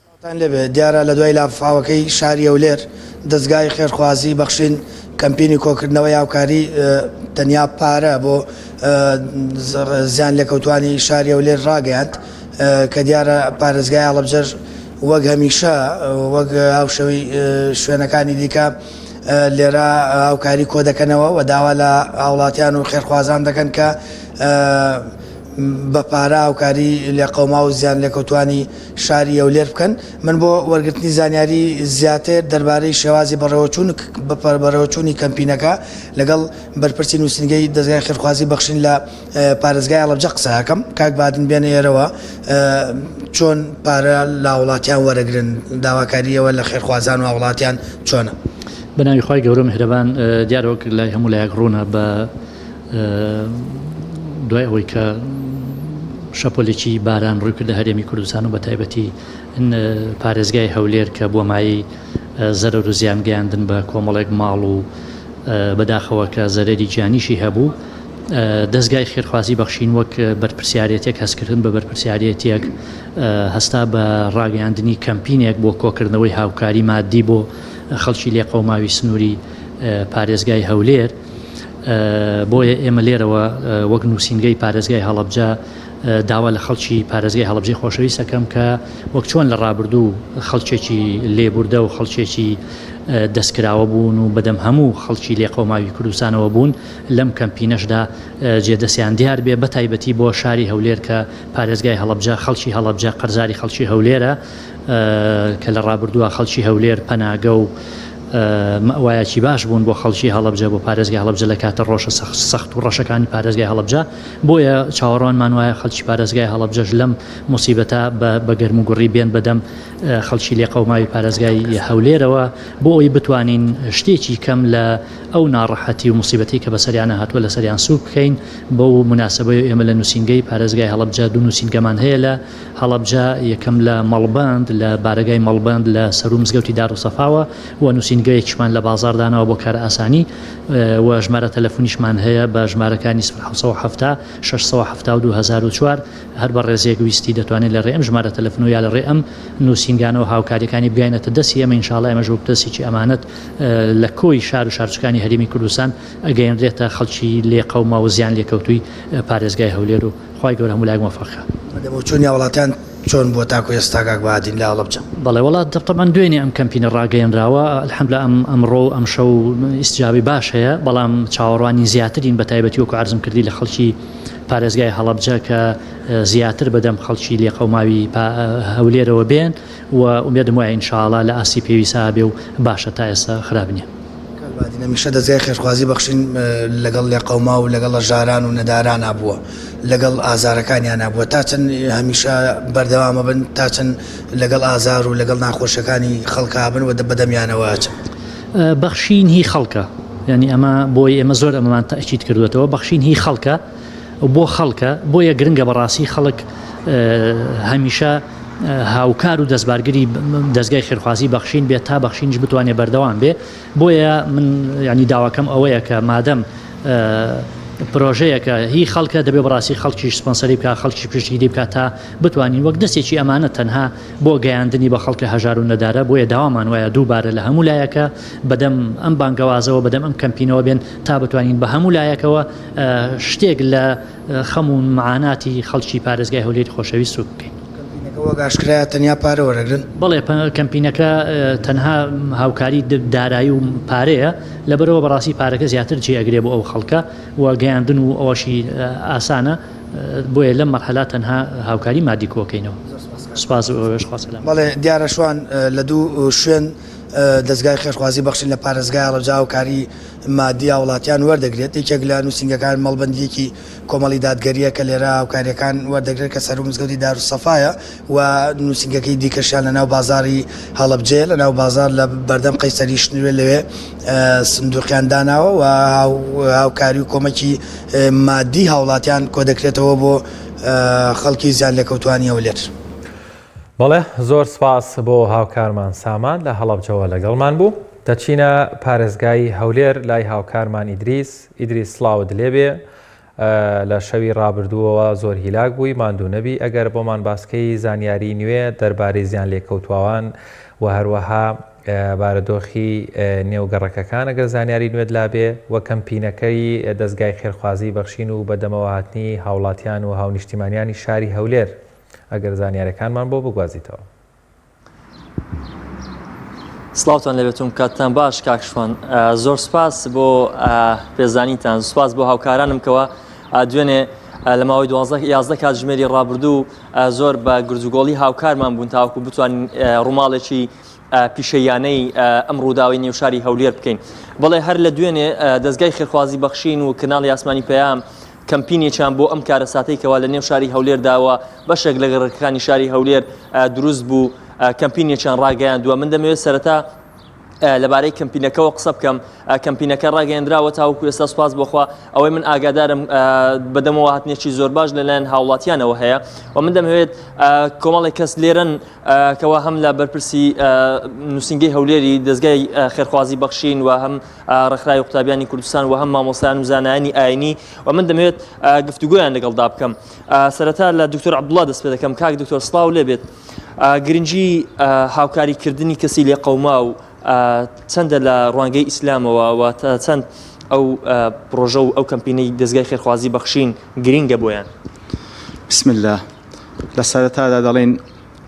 سڵاوتان لێبێ، دیارە لە دوای لافاوەکەی شاری هەولێر، دەزگای خێرخوازی بەخشین کەمپینی کۆکردنەوەی هاوکاری تەنیا پارە بۆ زیانلێکەوتوانی شاری هەولێر ڕاگەیاند. کە دیارە پارێزگای هەڵەبجەش وەک هەمیشە وەک هاوشێوەی شوێنەکانی دیکە لێرە هاوکاری کۆدەکەنەوە و داوا لە هاوڵاتیان و خێرخوازان دەکەن کە بە پارە هاوکاری لێقەوما و زیان لێکەوتوانی شاری هەولێر بکەن من بۆ وەرگرتنی زانیاری زیاتر دەربارەی شێوازی بەڕێوەچوون بەڕێوەچوونی کەمپینەکە لەگەڵ بەرپرسی نووسینگەی دەزگای خێرخوازی بەخشین لە پارێزگای هەڵەبجە قسە ئەکەم کاک بادین بێنە ئێرەوە چۆن پارە لە هاوڵاتیان وەرەگرن داواکاری ئێوە لە خێرخوازان و هاوڵاتیان چۆنە؟ بەناوی خوای گەورە میهرەبان دیارە وەک لای هەموو لایەک ڕوونە بە دوای ئەوەی کە شەپۆلێکی باران ڕووی کردە هەرێمی کوردستان و بە تایبەتی پارێزگای هەولێر کە بووە مایەی زەرەر و زیان گەیاندن بە کۆمەڵێک ماڵ و بەداخەوە کە زەرەری گیانیشی هەبوو دەزگای خێرخوازی بەخشین وەک بەرپرسیارێتێک هەستکردن بە بەرپرسیارێتیەک هەستا بە ڕاگەیاندنی کەمپینێک بۆ کۆکردنەوەی هاوکاری مادی بۆ خەڵکی لێقەوماوی سنووری پارێزگای هەولێر بۆیە ئێمە لێرەوە وەک نووسینگەی پارێزگای هەڵەبجە داوا لە خەڵکی پارێزگای هەڵەبجەی خۆشەویست ئەکەم کە وەک چۆن لە ڕابردوو خەڵکێکی لێبوردە و خەڵکێکی دەستکراوە بوون و بەدەم هەموو خەڵکی لێقەوماوی کوردستانەوە بوون لەم کەمپینەشدا جێ دەستیان دیار بێ بەتایبەتی بۆ شاری هەولێر کە پارێزگای هەڵەبجە خەڵکی هەڵەبجە قەرزاری خەڵکی هەولێرە کە لە ڕابردووە خەڵکی هەولێر پەناگە و مەوایەکی باش بوون بۆ خەڵکی هەڵەبجە بۆ پارێزگای هەڵەبجە لە کاتە ڕۆژە سەخت و ڕەشەکانی پارێزگای هەڵەبجە بۆیە چاوەڕوانمان وایە خەڵکی پارێزگای هەڵەبجەش لەم موسیبەتە بە گەرموگوڕی بێن بەدەم خەڵکی لێقەوماوی پارێزگای هەولێرەوە بۆ ئەوەی بتوانین شتێکی کەم لە ئەو ناڕەحەتی و موسیبەتەی کە بەسەریانا هاتووە لەسەریان سووک بکەین بەو موناسەبەیە ئێمە لە نووسینگەی پارێزگای هەڵەبجە دوو نووسینگەمان هەیە لە هەڵەبجە یەکەم لە مەڵبەند لە بارەگای مەڵبەند لە سەروو مزگەوتی داروسەفاوە و نووسینگەیەکیشمان لە بازاڕ داناوە بۆ کارئاسانی و ژمارە تەلەفونیشمان هەیە بە ژمارەکانی 0770 672 1004 هەر بەڕێزێک ویستی دەتوانێت لە ڕێ ئەم ژمارە تەلەفونەوە یا لە ڕێ ئەم نووسینگانەوە هاوکاریەکانی بگەینێتە دەستی ئێمە ان شاء اللە ئێمەش وەک دەستێکی ئەمانەت لە کۆی شار و شارچکانی هەرێمی کوردستان ئەگەیەنرێتە خەڵکی لێقەوماو و زیان لێکەوتووی پارێزگای هەولێر و خوای گەورە هەموو لایەک مۆفەق کا. بەدەمەوچوونی هاوڵاتیان چۆن بووە تاکو ئێستا کاک بەهادین لە هەڵەبجە؟ بەڵێ وەڵا تەبعەن دوێنێ ئەم کەمپینە ڕاگەیەنراوە الحمدللە ئەم ئەمڕۆ و ئەمشەو ئیستجابەی باش هەیە بەڵام چاوەڕوانی زیاترین بە تایبەتی وەکو عەرزم کردی لە خەڵکی پارێزگای هەڵەبجە کە زیاتر بەدەم خەڵکی لێقەوماوی هەولێرەوە بێن و ئومێدم وایە ان شاء اللە لە ئاستی پێویستا بێ و باشە تا ئێستا خراپ نیە. کاک بادین هەمیشە دەزگای خێرخوازی بەخشین لەگەڵ لێقەوماو و لەگەڵ هەژاران و نەدارانا بووە لەگەڵ ئازارەکانیانا بووە تا چەند هەمیشە بەردەوامە بن تا چەند لەگەڵ ئازار و لەگەڵ ناخۆشیەکانی خەڵکا بن و بەدەمیانەوە ئەچن. بەخشین هی خەڵکە یانی ئەمە بۆی ئێمە زۆر ئەمەمان تەئکید کردوێتەوە بەخشین هی خەڵکە بۆ خەڵکە بۆیە گرنگە بەڕاستی خەڵک هەمیشە هاوکار و دەستبارگری دەزگای خێرخوازی بەخشین بێت تا بەخشینیش بتوانێت بەردەوام بێ بۆیە من ینی داواکەم ئەوەیە کە مادەم پرۆژەیەکە هی خەڵکە دەبێ بەڕاستی خەڵکیش سپۆنسەری بکە خەڵکی پشتگیری بکات تا بتوانین وەک دەستێکی ئەمانە تەنها بۆ گەیاندنی بە خەڵکە هەژار و نەدارە بۆیە داوامان وایە دووبارە لە هەموو لایەکە بەدەم ئەم بانگەوازەوە بەدەم ئەم کەمپینەوە بێن تا بتوانین بە هەموو لایەکەوە شتێک لە خەم و معاناتی خەڵکی پارێزگای هەولێری خۆشەویست سووک بکەین. کەمپینەکە وەک ئاشکرایە تەنیا پارە وەرەگرن؟ بەڵێ کەمپینەکە تەنها هاوکاری دارایی و پارەیە، لەبەرئەوە بەڕاستی پارەکە زیاتر جێ ئەگرێ بۆ ئەو خەڵکە و گەیاندن و ئەوەشی ئاسانە، بۆیە لەم مەرحەلە تەنها هاوکاری مادی کۆکەینەوە. سوپاس بۆ ئێوەش خوا سەلامەت. بەڵێ دیارە شوان لە دوو شوێن. دەزگای خێرخوازی بەخشین لە پارێزگای هەڵەبجە هاوکاری مادی هاوڵاتیان وەردەگرێت، یەکێک لە نووسینگەکان مەڵبەندییەکی کۆمەڵی دادگەرییە کە لێرە هاوکارییەکان وەردەگرێت کە سەروو مزگەوتی دارولسەفایە و نووسینگەکەی دیکەشیان لەناو بازاڕی هەڵەبجەیە لەناو بازاڕ لە بەردەم قەیسەری شنوێ لەوێ سندوقیان داناوە و هاوکاری و کۆمەکی مادی هاوڵاتیان کۆدەکرێتەوە بۆ خەڵکی زیانلێکەوتووانی هەولێر. بەڵێ زۆر سپاس بۆ هاوکارمان سامان لە هەڵەبجەوە لەگەڵمان بوو. دەچینە پارێزگای هەولێر لای هاوکارمان ئیدریس. ئیدریس سڵاوت لێبێ. لە شەوی ڕابردووەوە زۆر هیلاک بووی ماندوو نەبی ئەگەر بۆمان باسکەی زانیاری نوێ دەربارەی زیان لێکەوتواوان و هەروەها بارودۆخی نێو گەڕەکەکان ئەگەر زانیاری نوێت لابێ و کەمپینەکەی دەزگای خێرخوازی بەخشین و بەدەمەوەهاتنی هاوڵاتیان و هاونیشتیمانیانی شاری هەولێر ئەگەر زانیارەکانمان بۆ بگوازیتەوە. سڵاوتان لێبێتم کاتتان باش کاک شوان زۆر سپاس بۆ پێزانینتان سپاس بۆ هاوکارانم کەەوە دوێنێ لە ماوەی دوازدە 11 کاتژمێری ڕابردوو زۆر بە گرجوگۆڵی هاوکارمان بوون تاوەکو بتوانین ڕووماڵێکی پیشەییانەی ئەم ڕووداوەی نێو شاری هەولێر بکەین. بەڵێ هەر لە دوێنێ دەزگای خێرخوازی بەخشین و کەناڵی ئاسمانی پەیام کەمپینێکیان بۆ ئەم کارەساتەی کەوا لە نێو شاری هەولێردا و بەشێک لە گەڕەکەکانی شاری هەولێر دروست بوو کەمپینێکیان ڕاگەیاندووە. من دەمەوێت سەرەتا لەبارەی کەمپینەکەوە قسە بکەم. کەمپینەکە ڕاگەیەندراوە تاوەکو ئێستا سوپاس بۆ خوا ئەوەی من ئاگادارم بەدەمەوە هاتنێکی زۆر باش لەلایەن هاوڵاتیانەوە هەیە و من دەمەوێت کۆمەڵێک کەس لێرەن کەوا هەم لە بەرپرسی نووسینگەی هەولێری دەزگای خێرخوازی بەخشین و هەم ڕێکخراوی قوتابیانی کوردستان و هەم مامۆستایان و زانایانی ئاینی و من دەمەوێت گفتوگۆیان لەگەڵدا بکەم سەرەتا لە دکتۆر عەبدوڵا دەست پێ دەکەم کاک دکتۆر سڵاو لێبێت گرنگی هاوکاریکردنی کەسی لێقەوما و چەندە لە ڕوانگەی ئیسلامەوە و چەند ئەو پرۆژە و ئەو کەمپینەی دەزگای خێرخوازی بەخشین گرینگە بۆیان؟ بسم اللە لە سەرەتادا دەڵێین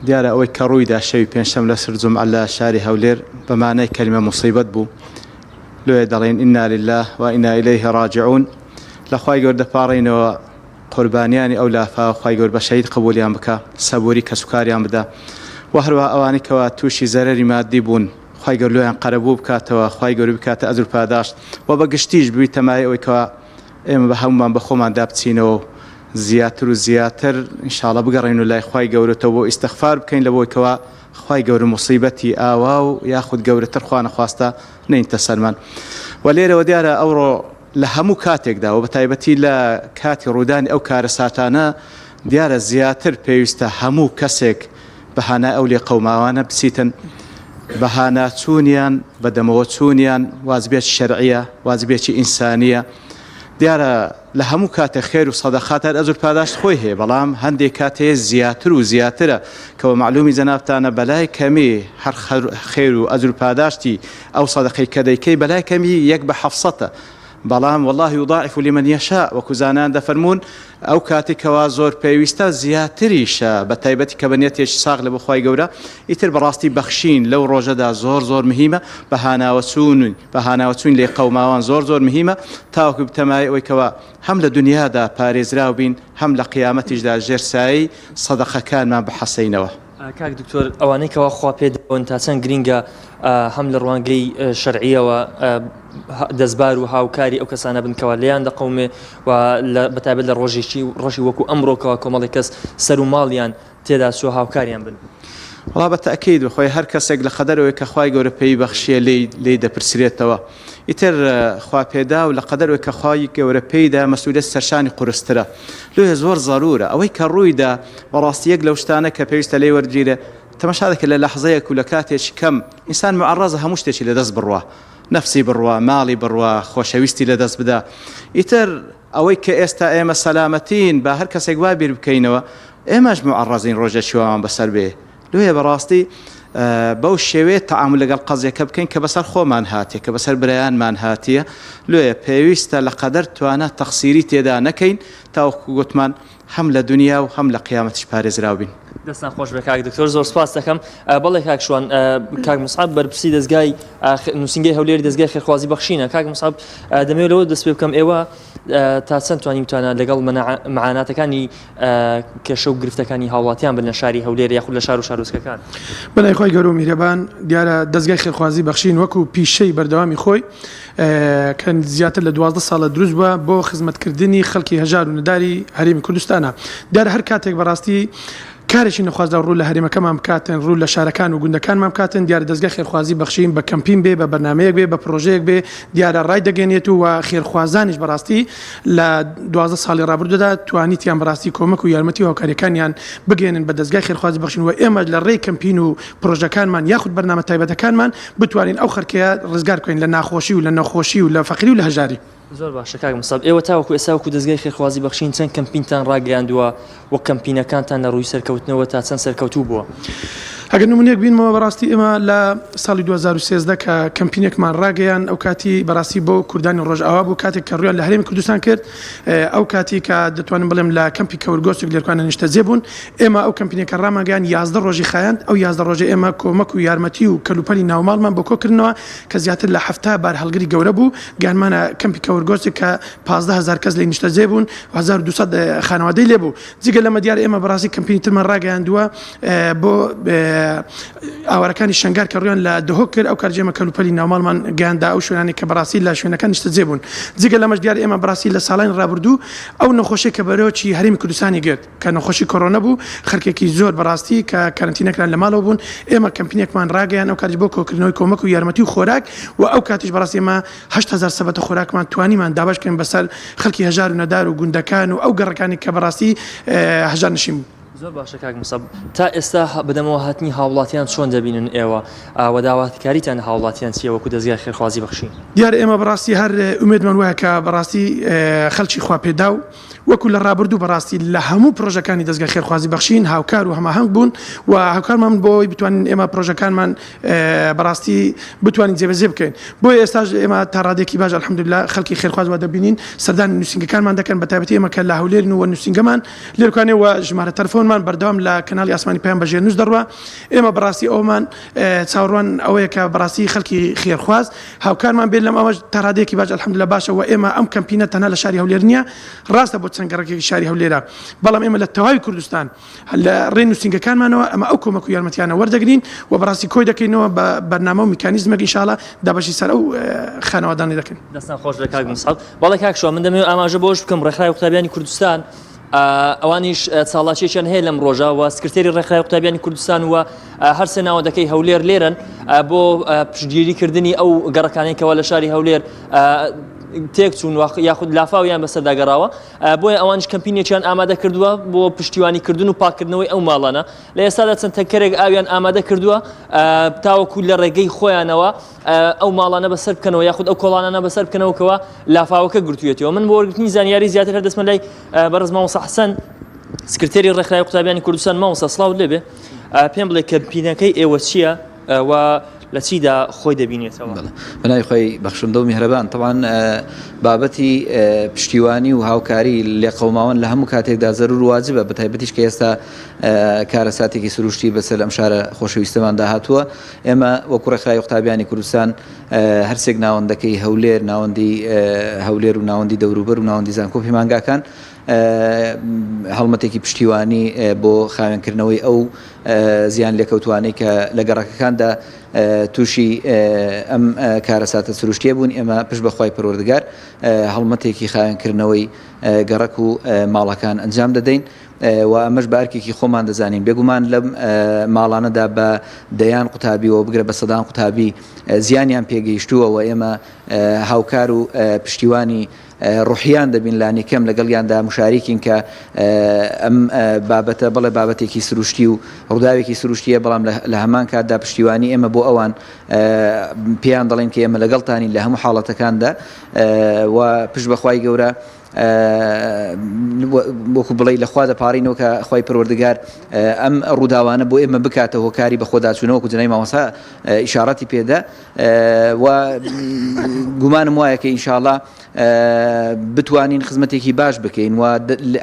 دیارە ئەوەی کە ڕوویدا شەوی پێنجشەم لەسەر جومعە لە شاری هەولێر بە مانای کەلیمە موسیبەت بوو لۆیە دەڵێین انا للە و انا الیه راجعون لە خوای گەورە دەپاڕێینەوە قوربانیانی ئەو لافاوە خوای گەورە بە شەهید قبولیان بکا سەبوری کەسوکاریان بدا وە هەروەها ئەوانەی کەوا توشی زەرەری مادی بوون خوای گەورە لۆیان قەرەبوو بکاتەوە خوای گەورە بیکاتە ئەجر و پاداشت وە بە گشتیش ببیتە مایەی ئەوەی کەوا ئێمە بە هەموومان بە خۆماندا بچینەوە و زیاتر و زیاتر ان شاء اللە بگەڕێینەوە لای خوای گەورە تەوبە و ئیستغفار بکەین لەبۆی کەوا خوای گەورە موسیبەتی ئاوا و یاخود گەورەتر خوا نەخواستە نەینتە سەرمان وە لێرەوە دیارە ئەوڕۆ لە هەموو کاتێکدا و بەتایبەتی لە کاتی ڕوودانی ئەو کارەساتانە دیارە زیاتر پێویستە هەموو کەسێک بە هانای ئەو لێقەوماوانە بچیتن، بە هانا چوونیان، بە دەمەوە چوونیان واجبێکی شەرعییە، واجبێکی ئینسانییە. دیارە لە هەموو کاتێک خێر و سەدەقات هەر ئەجر پاداشت خۆی هەیە، بەڵام هەندێک کات هەیە زیاتر و زیاترە کە وە مەعلومی جەنابتانە بەلای کەمی هەر خێر و ئەجر و پاداشتی ئەو سەدەقەی کە دەیکەی بەلای کەمی یەک بە حەفسەتە بەڵام واللە یضاعف لمن یشاء وەکو زانایان دەفەرموون ئەو کاتەی کەوا زۆر پێویستە زیاتریشە بە تایبەتی کە بە نیەتێکی ساغ لە بۆ خوای گەورە ئیتر بەڕاستی بەخشین لەو ڕۆژەدا زۆر زۆر مهیمە بە هاناوەچوون بە هاناوەچوون لێ قەوماوان زۆر زۆر مهیمە تاوەکو بتەمایە ئەوەی کەوا هەم لە دنیادا پارێزراو بین هەم لە قیامەتیشدا ژێر سایەی سەدەقەکانمان بحەسێینەوە. کاک دکتۆر ئەوانەی کەوا خوا پێ داون تا چەند گرینگە هەم لە ڕوانگەی شەرعیەوە دەستبار و هاوکاری ئەو کەسانە بن کەوا لێیان دەقەومێ و بەتایبەت لە ڕۆژێکی ڕۆژی وەکو ئەمڕۆکەوە کۆمەڵی کەس سەر و ماڵیان تێدا چووە هاوکاریان بن. وەڵا بە تەئکید خۆی هەر کەسێک لە قەدەر ئەوەی کە خوای گەورە پێی بەخشیە لێی لێی دەپرسرێتەوە ئیتر خوا پێداو لە قەدەر ئەوەی کە خوای گەورە پێی دا مەسئولیەت سەرشانی قورسترە لۆیە زۆر زەرورە ئەوەی کە ڕووی دا بەڕاستی یەک لەو شتانە کە پێویستە لێی وەرگیرێ تەماشا دەکەی لە لەحزەیەک و لە کاتێکی کەم ئینسان معەڕەزە هەموو شتێکی لەدەست بڕوا نەفسی بڕوا ماڵی بڕوا خۆشەویستی لەدەست بدا ئیتر ئەوەی کە ئێستا ئێمە سەلامەتین با هەر کەسێک وا بیر بکەینەوە ئێمەش معەڕەزین ڕۆژێکی وامان بەسەر بێ لۆیە بەڕاستی بەو شێوەیە تەعامول لەگەڵ قەزیەکە بکەین کە بەسەر خۆمان هاتیە کە بەسەر برایانمان هاتیە لۆیە پێویستە لە قەدەر توانا تەقسیری تێدا نەکەین تاوەکو گوتمان. هەم لە دونیا و هەم لە قیامەتیش پارێزراو بین. دەستان خۆش بێ کاک دکتۆر زۆر سپاس دەکەم. بەڵێ کاک شوان، کاک موسعەب بەرپرسی دەزگای نووسینگەی هەولێری دەزگای خێرخوازی بەخشینە. کاک موسعەب دەمەوێت لەوە دەست پێ بکەم ئێوە تا چەند توانیوتانە لەگەڵ مەعاناتەکانی کێشە و گرفتەکانی هاوڵاتیان بن لە شاری هەولێر یاخود لە شار و شارۆچکەکان؟ بەناوی خوای گەورە و میهرەبان، دیارە دەزگای خێرخوازی بەخشین وەکو پیشەی بەردەوامی خۆی کە زیاتر لە 12 ساڵە دروست بووە بۆ خزمەتکردنی خەڵکی هەژار و نەداری هەرێمی کوردستانە دیارە هەر کاتێک بەڕاستی کارێکی نەخوازراو ڕوو لە هەرێمەکەمان بکاتن، ڕوو لە شارەکان و گوندەکانمان بکاتن، دیارە دەزگای خێرخوازی بەخشین بە کەمپین بێ، بە بەرنامەیەک بێ، بە پڕۆژەیەک بێ، دیارە ڕایدەگەیەنێت و خێرخوازانیش بەڕاستی لە 12 ساڵی ڕابردوودا توانیتیان بەڕاستی کۆمەک و یارمەتی و هاوکارییەکانیان بگەیەنن بە دەزگای خێرخوازی بەخشین و ئێمەش لە ڕێی کەمپین و پڕۆژەکانمان یاخود بەرنامە تایبەتەکانمان بتوانین ئەو خەرکەیە ڕزگار بکەین لە ناخۆشی و لە نەخۆشی و لە فەقیری و لە هەژاری. زۆر باشە کاک موسعەب، ئێوە تاوەکو ئێستا وەکو دەزگای خێرخوازی بەخشین چەند کەمپینتان ڕاگەیاندووە و کەمپینەکانتان لە ڕووی سەرکەوتنەوە تا چەند سەرکەوتوو بووە؟ ئەگەر نمونەیەک بینمەوە بەڕاستی ئێمە لە ساڵی 2013 کە کەمپینێکمان ڕاگەیان ئەو کاتی بەڕاستی بۆ کوردانی ڕۆژئاوا بوو کاتێک کە ڕویان لە هەرێمی کوردستان کرد ئەو کاتی کە دەتوانم بڵێم لە کەمپی کەورگۆسک لێرکانە نیشتەجێ بوون ئێمە ئەو کەمپینێکە ڕامانگەیان 11 ڕۆژی خایاند ئەو 11 ڕۆژە ئێمە کۆمەک و یارمەتی و کەلوپەلی ناوماڵمان بۆ کۆکردنەوە کە زیاتر لە 70 بارهەڵگری گەورە بوو گەیاندمانە کەمپی کەورگۆسک کە 15 هەزار کەس لێی نیشتەجێ بوون و 1200 خانەوادەی لێ بوو جگە لەمە دیارە ئێمە بەڕاستی کەمپینی ترمان ڕاگەیاندووە بۆ ئاوارەکانی شنگار کە ڕویان لە دهۆک کرد ئەو کارجێمە کەلوپەلی ناوماڵمان گەیاندا ئەو شوێنانی کە بەڕاستی لە شوێنەکان نیشتەجێ بوون جگە لەمەش دیارە ئێمە بەڕاستی لە ساڵانی ڕابردوو ئەو نەخۆشی کە بەرۆکی هەرێمی کوردستانی گرت کە نەخۆشی کۆرۆنا بوو خەرکێکی زۆر بەڕاستی کە کەرەنتینە کران لە ماڵەوە بوون ئێمە کەمپینێکمان ڕاگەیان ئەو کاتیش بۆ کۆکردنەوەی کۆمەک و یارمەتی و خۆراک و ئەو کاتیش بەڕاستی ئێمە 8000 سەبەتە خۆراکمان توانیمان دابەش بکەین بەسەر خەڵکی هەژار و نەدار و گوندەکان و ئەو گەڕەکانی کە بەڕاستی هەژار نشین بوون. زۆر باشە کاک موسعەب تا ئێستا بەدەمەوە هاتنی هاوڵاتیان چۆن دەبینن ئێوە و داواکاریتان لە هاوڵاتیان چییە وەکو دەزگای خێرخوازی بەخشین؟ دیارە ئێمە بەڕاستی هەر ئومێدمان وایە کە بەڕاستی خەڵکی خواپێداو وەکو لە ڕابردوو بەڕاستی لە هەموو پرۆژەکانی دەزگای خێرخوازی بەخشین هاوکار و هەماهەنگ بوون و هاوکارمان بۆ ئەوەی بتوانین ئێمە پرۆژەکانمان بەڕاستی بتوانین جێبەجێ بکەین بۆیە ئێستاش ئێمە تا ڕادێکی باش الحمدلله خەڵکی خێرخواز وا دەبینین سەردانی نووسینگەکانمان دەکەن بە تایبەتی ئێمە کە لە هەولێرین و نووسینگەمان لێرکانێ و ژمارە تەلەفۆنمان بەردەوام لە کەناڵی ئاسمانی پەیام بە ژێرنووس دەڕوا ئێمە بەڕاستی ئەومان چاوەڕوان ئەوەیە کە بەڕاستی خەڵکی خێرخواز هاوکارمان بێت لەم ئەوەش تا ڕادەیەکی باش الحمدللە باشە و ئێمە ئەم کەمپینە تەنها لە شاری هەولێر نییە ڕاستە بۆ چەند گەڕەکێکی شاری هەولێرە بەڵام ئێمە لە تەواوی کوردستان لە ڕێ نووسینگەکانمانەوە ئەمە ئەو کۆمەک و یارمەتیانە وەردەگرین و بەڕاستی کۆی دەکەینەوە بە بەرنامە و میکانیزمێک ئینشاڵا دابەشی سەر ئەو خانەوادانەی دەکەین. دەستان خۆش بێت کاک موسعەب. بەڵێ کاک شوان من دەمەوێت ئاماژە بەوەش بکەم ڕێکخراوی قوتابیانی کوردستان ئەوانیش چاڵاکیەکیان هەیە لەم ڕۆژە و سکرتێری ڕێکخراوی قوتابیانی کوردستان و هەرسێ ناوەندەکەی هەولێر لێرن بۆ پشتگیری کردنی ئەو گەڕەکانەی کەوا لە شاری هەولێر تێک چوون یاخود لافاویان بەسەردا گەڕاوە بۆیە ئەوانش کەمپینێکیان ئامادە کردووە بۆ پشتیوانی کردن و پاکردنەوەی ئەو ماڵانە لە ئێستادا چەند تەنکەرێک ئاویان ئامادە کردووە تاوەکو لە ڕێگەی خۆیانەوە ئەو ماڵانە بەسەر بکەنەوە یاخود ئەو کۆڵانانە بەسەر بکەنەوە کەوا لافاوەکە گرتوویەتەوە من بۆ وەرگرتنی زانیاری زیاتر هەر دەستمە لای بەڕێز مامۆستا حەسەن سکرتێری ڕێکخراوی قوتابیانی کوردستان مامۆستا سڵاوت لێبێ پێم بڵێ کەمپینەکەی ئێوە چییە و لە چیدا خۆی دەبینێتەوە؟ بەناوی خۆی بەخشندە و میهرەبان تەوان بابەتی پشتیوانی و هاوکاری لێقەوماوان لە هەموو کاتێکدا زەرور واجبە بە تایبەتیش کە ئێستا کارەساتێکی سروشتی بەسەر ئەم شارە خۆشەویستەماندا هاتووە ئێمە وەکو ڕێکخراوی قوتابیانی کوردستان هەرسێک ناوەندەکەی هەولێر، ناوەندی هەولێر و ناوەندی دەوروبەر و ناوەندی زانکۆ پەیمانگاکان هەڵمەتێکی پشتیوانی بۆ خاوێنکردنەوەی ئەو زیان لێکەوتوانەی کە لە گەڕەکەکاندا تووشی ئەم کارەساتە سروشتیە بوون ئێمە پشت بەخوای پەروەردگار هەڵمەتێکی خاوێنکردنەوەی گەڕەک و ماڵەکان ئەنجام دەدەین. و ئەمەش بە ئەرکێکی خۆمان دەزانین. بێگومان لەم ماڵانەدا بە دەیان قوتابی و بگرە بە سەدان قوتابی زیانیان پێگەیشتووە و ئێمە هاوکار و پشتیوانی ڕوحیان دەبین لانیکەم لەگەڵیاندا مشاریکین کە ئەم بابەتە بەڵێ بابەتێکی سروشتی و ڕووداوێکی سروشتیە بەڵام لە هەمان کاتدا پشتیوانی ئێمە بۆ ئەوان پێیان دەڵێن کە ئێمە لەگەڵتانین لە هەموو حاڵەتەکاندا و پشت بەخوای گەورە. وەکو بڵێی لە خوا دەپاڕینەوە کە خوای پەروەردگار ئەم ڕووداوانە بۆ ئێمە بکاتە هۆکاری بەخۆداچوونەوە وەکو جەنابی مامۆستا ئیشاڕەتی پێدا و گومانم وایە کە ئینشاڵا بتوانین خزمەتێکی باش بکەین و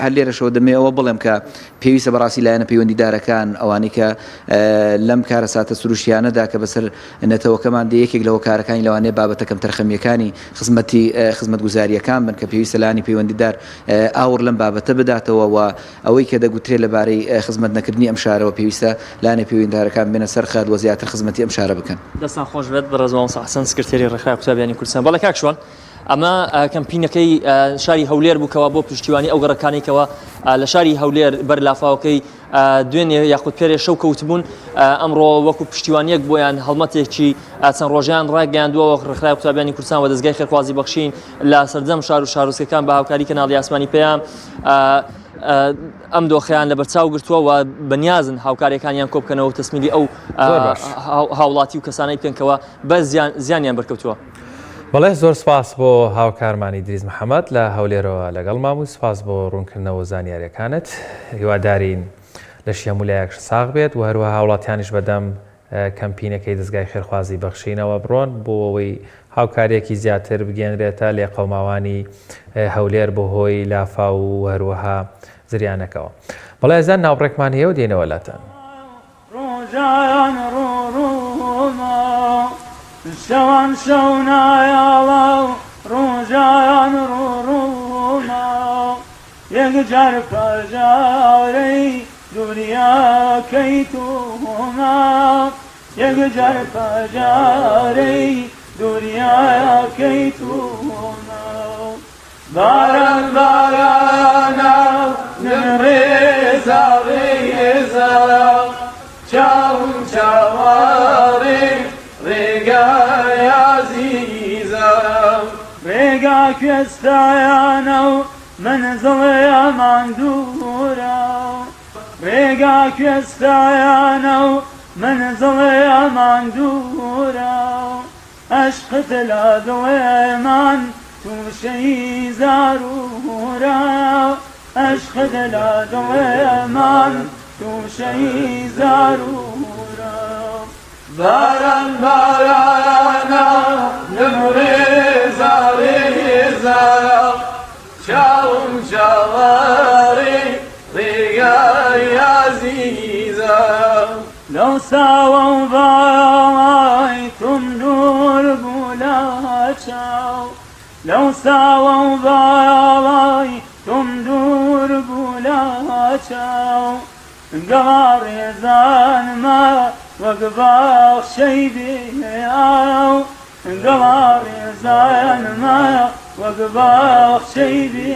هەر لێرەشەوە دەمێ ئەوە بڵێم کە پێویستە بەڕاستی لایەنە پەیوەندیدارەکان ئەوانەی کە لەم کارەساتە سروشتیانەدا کە بەسەر نەتەوەکەمان دێ یەکێک لە هۆکارەکانی لەوانەیە بابەتە کەمتەرخەمییەکانی خزمەتی خزمەتگوزارییەکان بن کە پێویستە لایەنی پەیوەندیدار ئاوڕ لەم بابەتە بداتەوە و ئەوەی کە دەگوترێ لەبارەی خزمەت نەکردنی ئەم شارەوە پێویستە لایەنە پەیوەندیدارەکان بێنە سەر خەت و زیاتر خزمەتی ئەم شارە بکەن. دەستان خۆش بێت بەڕێز مامۆستا حەسەن سکرتێری ڕێکخراوی قوتابیانی کوردستان. بەڵێ کاک شوان ئەمە کەمپینەکەی شاری هەولێر بوو کەوا بۆ پشتیوانی ئەو گەڕەکانەی کەوا لە شاری هەولێر بەر لافاوەکەی دوێنێ یاخود پێرێ شەو کەوتبوون ئەمڕۆ وەکو پشتیوانیەک بۆیان هەڵمەتێکی چەند ڕۆژیان ڕاگەیاندووە وەک ڕێکخراوی قوتابیانی کوردستان و دەزگای خێرخوازی بەخشین لە سەرجەم شار و شارۆچکەکان بە هاوکاری کەناڵی ئاسمانی پەیام ئەم دۆخیان لەبەرچاو گرتووە و بەنیازن هاوکاریەکانیان کۆبکەنەوە و تەسمیلی ئەو هاوڵاتی و کەسانەی بکەن کەوا بە زیانیان بەرکەوتووە. بەڵێ زۆر سپاس بۆ هاوکارمانی ئیدریس محەمەد لە هەولێرەوە لەگەڵمان بوو سپاس بۆ ڕوونکردنەوە و زانیاریەکانت هیوادارین لەشی هەموو لایەک ساغ بێت و هەروەها هاوڵاتیانیش بەدەم کەمپینەکەی دەزگای خێرخوازی بەخشینەوە بڕۆن بۆ ئەوەی هاوکاریەکی زیاتر بگەێنرێتە لێقەوماوانی هەولێر بەهۆی لافاو و هەروەها زریانەکەوە. بەڵێ ئازیزان ناوبڕێکمان هەیە و دێینەوە لاتان. ڕۆژان ڕووڕوومە شەوان شەو نایاڵە و ڕۆژان ڕووڕوومە یەکجار پەژارەی دونیاکەی تۆمە یەکجار پەژارەی دونیاکەی تۆمە باران بارانە من ڕێزا ڕێزا چاوم چاوەڕێ ڕێگای ئازیزم. ڕێگا کوێستایانە و مەنزڵیمان دوورە ڕێگا کوێستایانە و مەنزڵیمان دوورە. ئەشقت لە دڵێمان تووشەی زارورە ئەشقت لە دڵێمان تووشەی زارورە. باران بارانە لەم ڕێزا ڕێزا چاوم چاوەڕێی ڕێگای ئازیزم. لەو ساوە و باڵای تۆم دوور بوو لە چاو لەو ساوە و باڵای تۆم دوور بوو لە چاو گەڵا ڕێزانمە وەک باخچەی بێ ئاو گەڵا ڕێزانمە وەک باخچەی بێ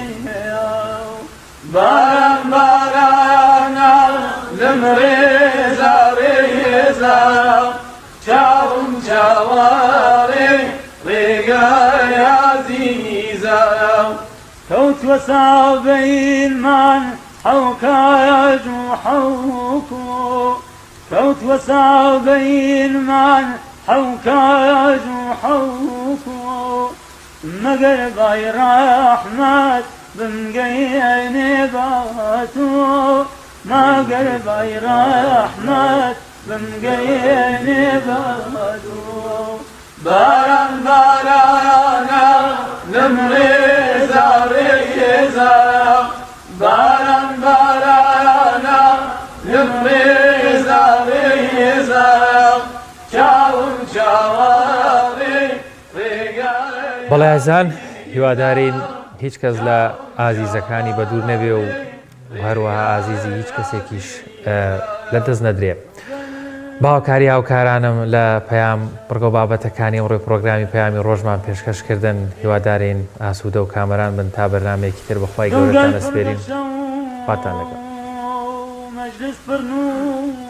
ئاو. باران بارانە لەم ڕێزا ڕێزا چاوم چاوەڕێ ڕێگای ئازیزم. کەوتوە ساوبەینمان حەوکاج و حەوکۆ کەوتوە ساوبەینمان حەوکاج و حەوکۆ مەگەر بای ڕەحمەت بمگەیەنێ بە تۆ مەگەر بای ڕەحمەت بمگەیەنێ بە تۆ. باران بارانە لەم ڕێزا ڕێزا باران بارانە لەم ڕێزا ڕێزا چاوم چاوەڕێی بەڵێ ئازیزان هیوادارین هیچ کەس لە ئازیزەکانی بەدوور نەبێ و هەروەها ئازیزی هیچ کەسێکیش لە دەست نەدرێ. باوکاری هاوکارانم لە پەیام بڕگە و بابەتەکانی ئەمڕۆی پرۆگرامی پەیامی ڕۆژمان پێشکەشکردن هیوادارین ئاسوودە و کامەران بن تا بەرنمەیەکی تر بەخوای گەورەتان ئەسپێرین خواتان لەگەڵ. مەجلس پڕ نوورە.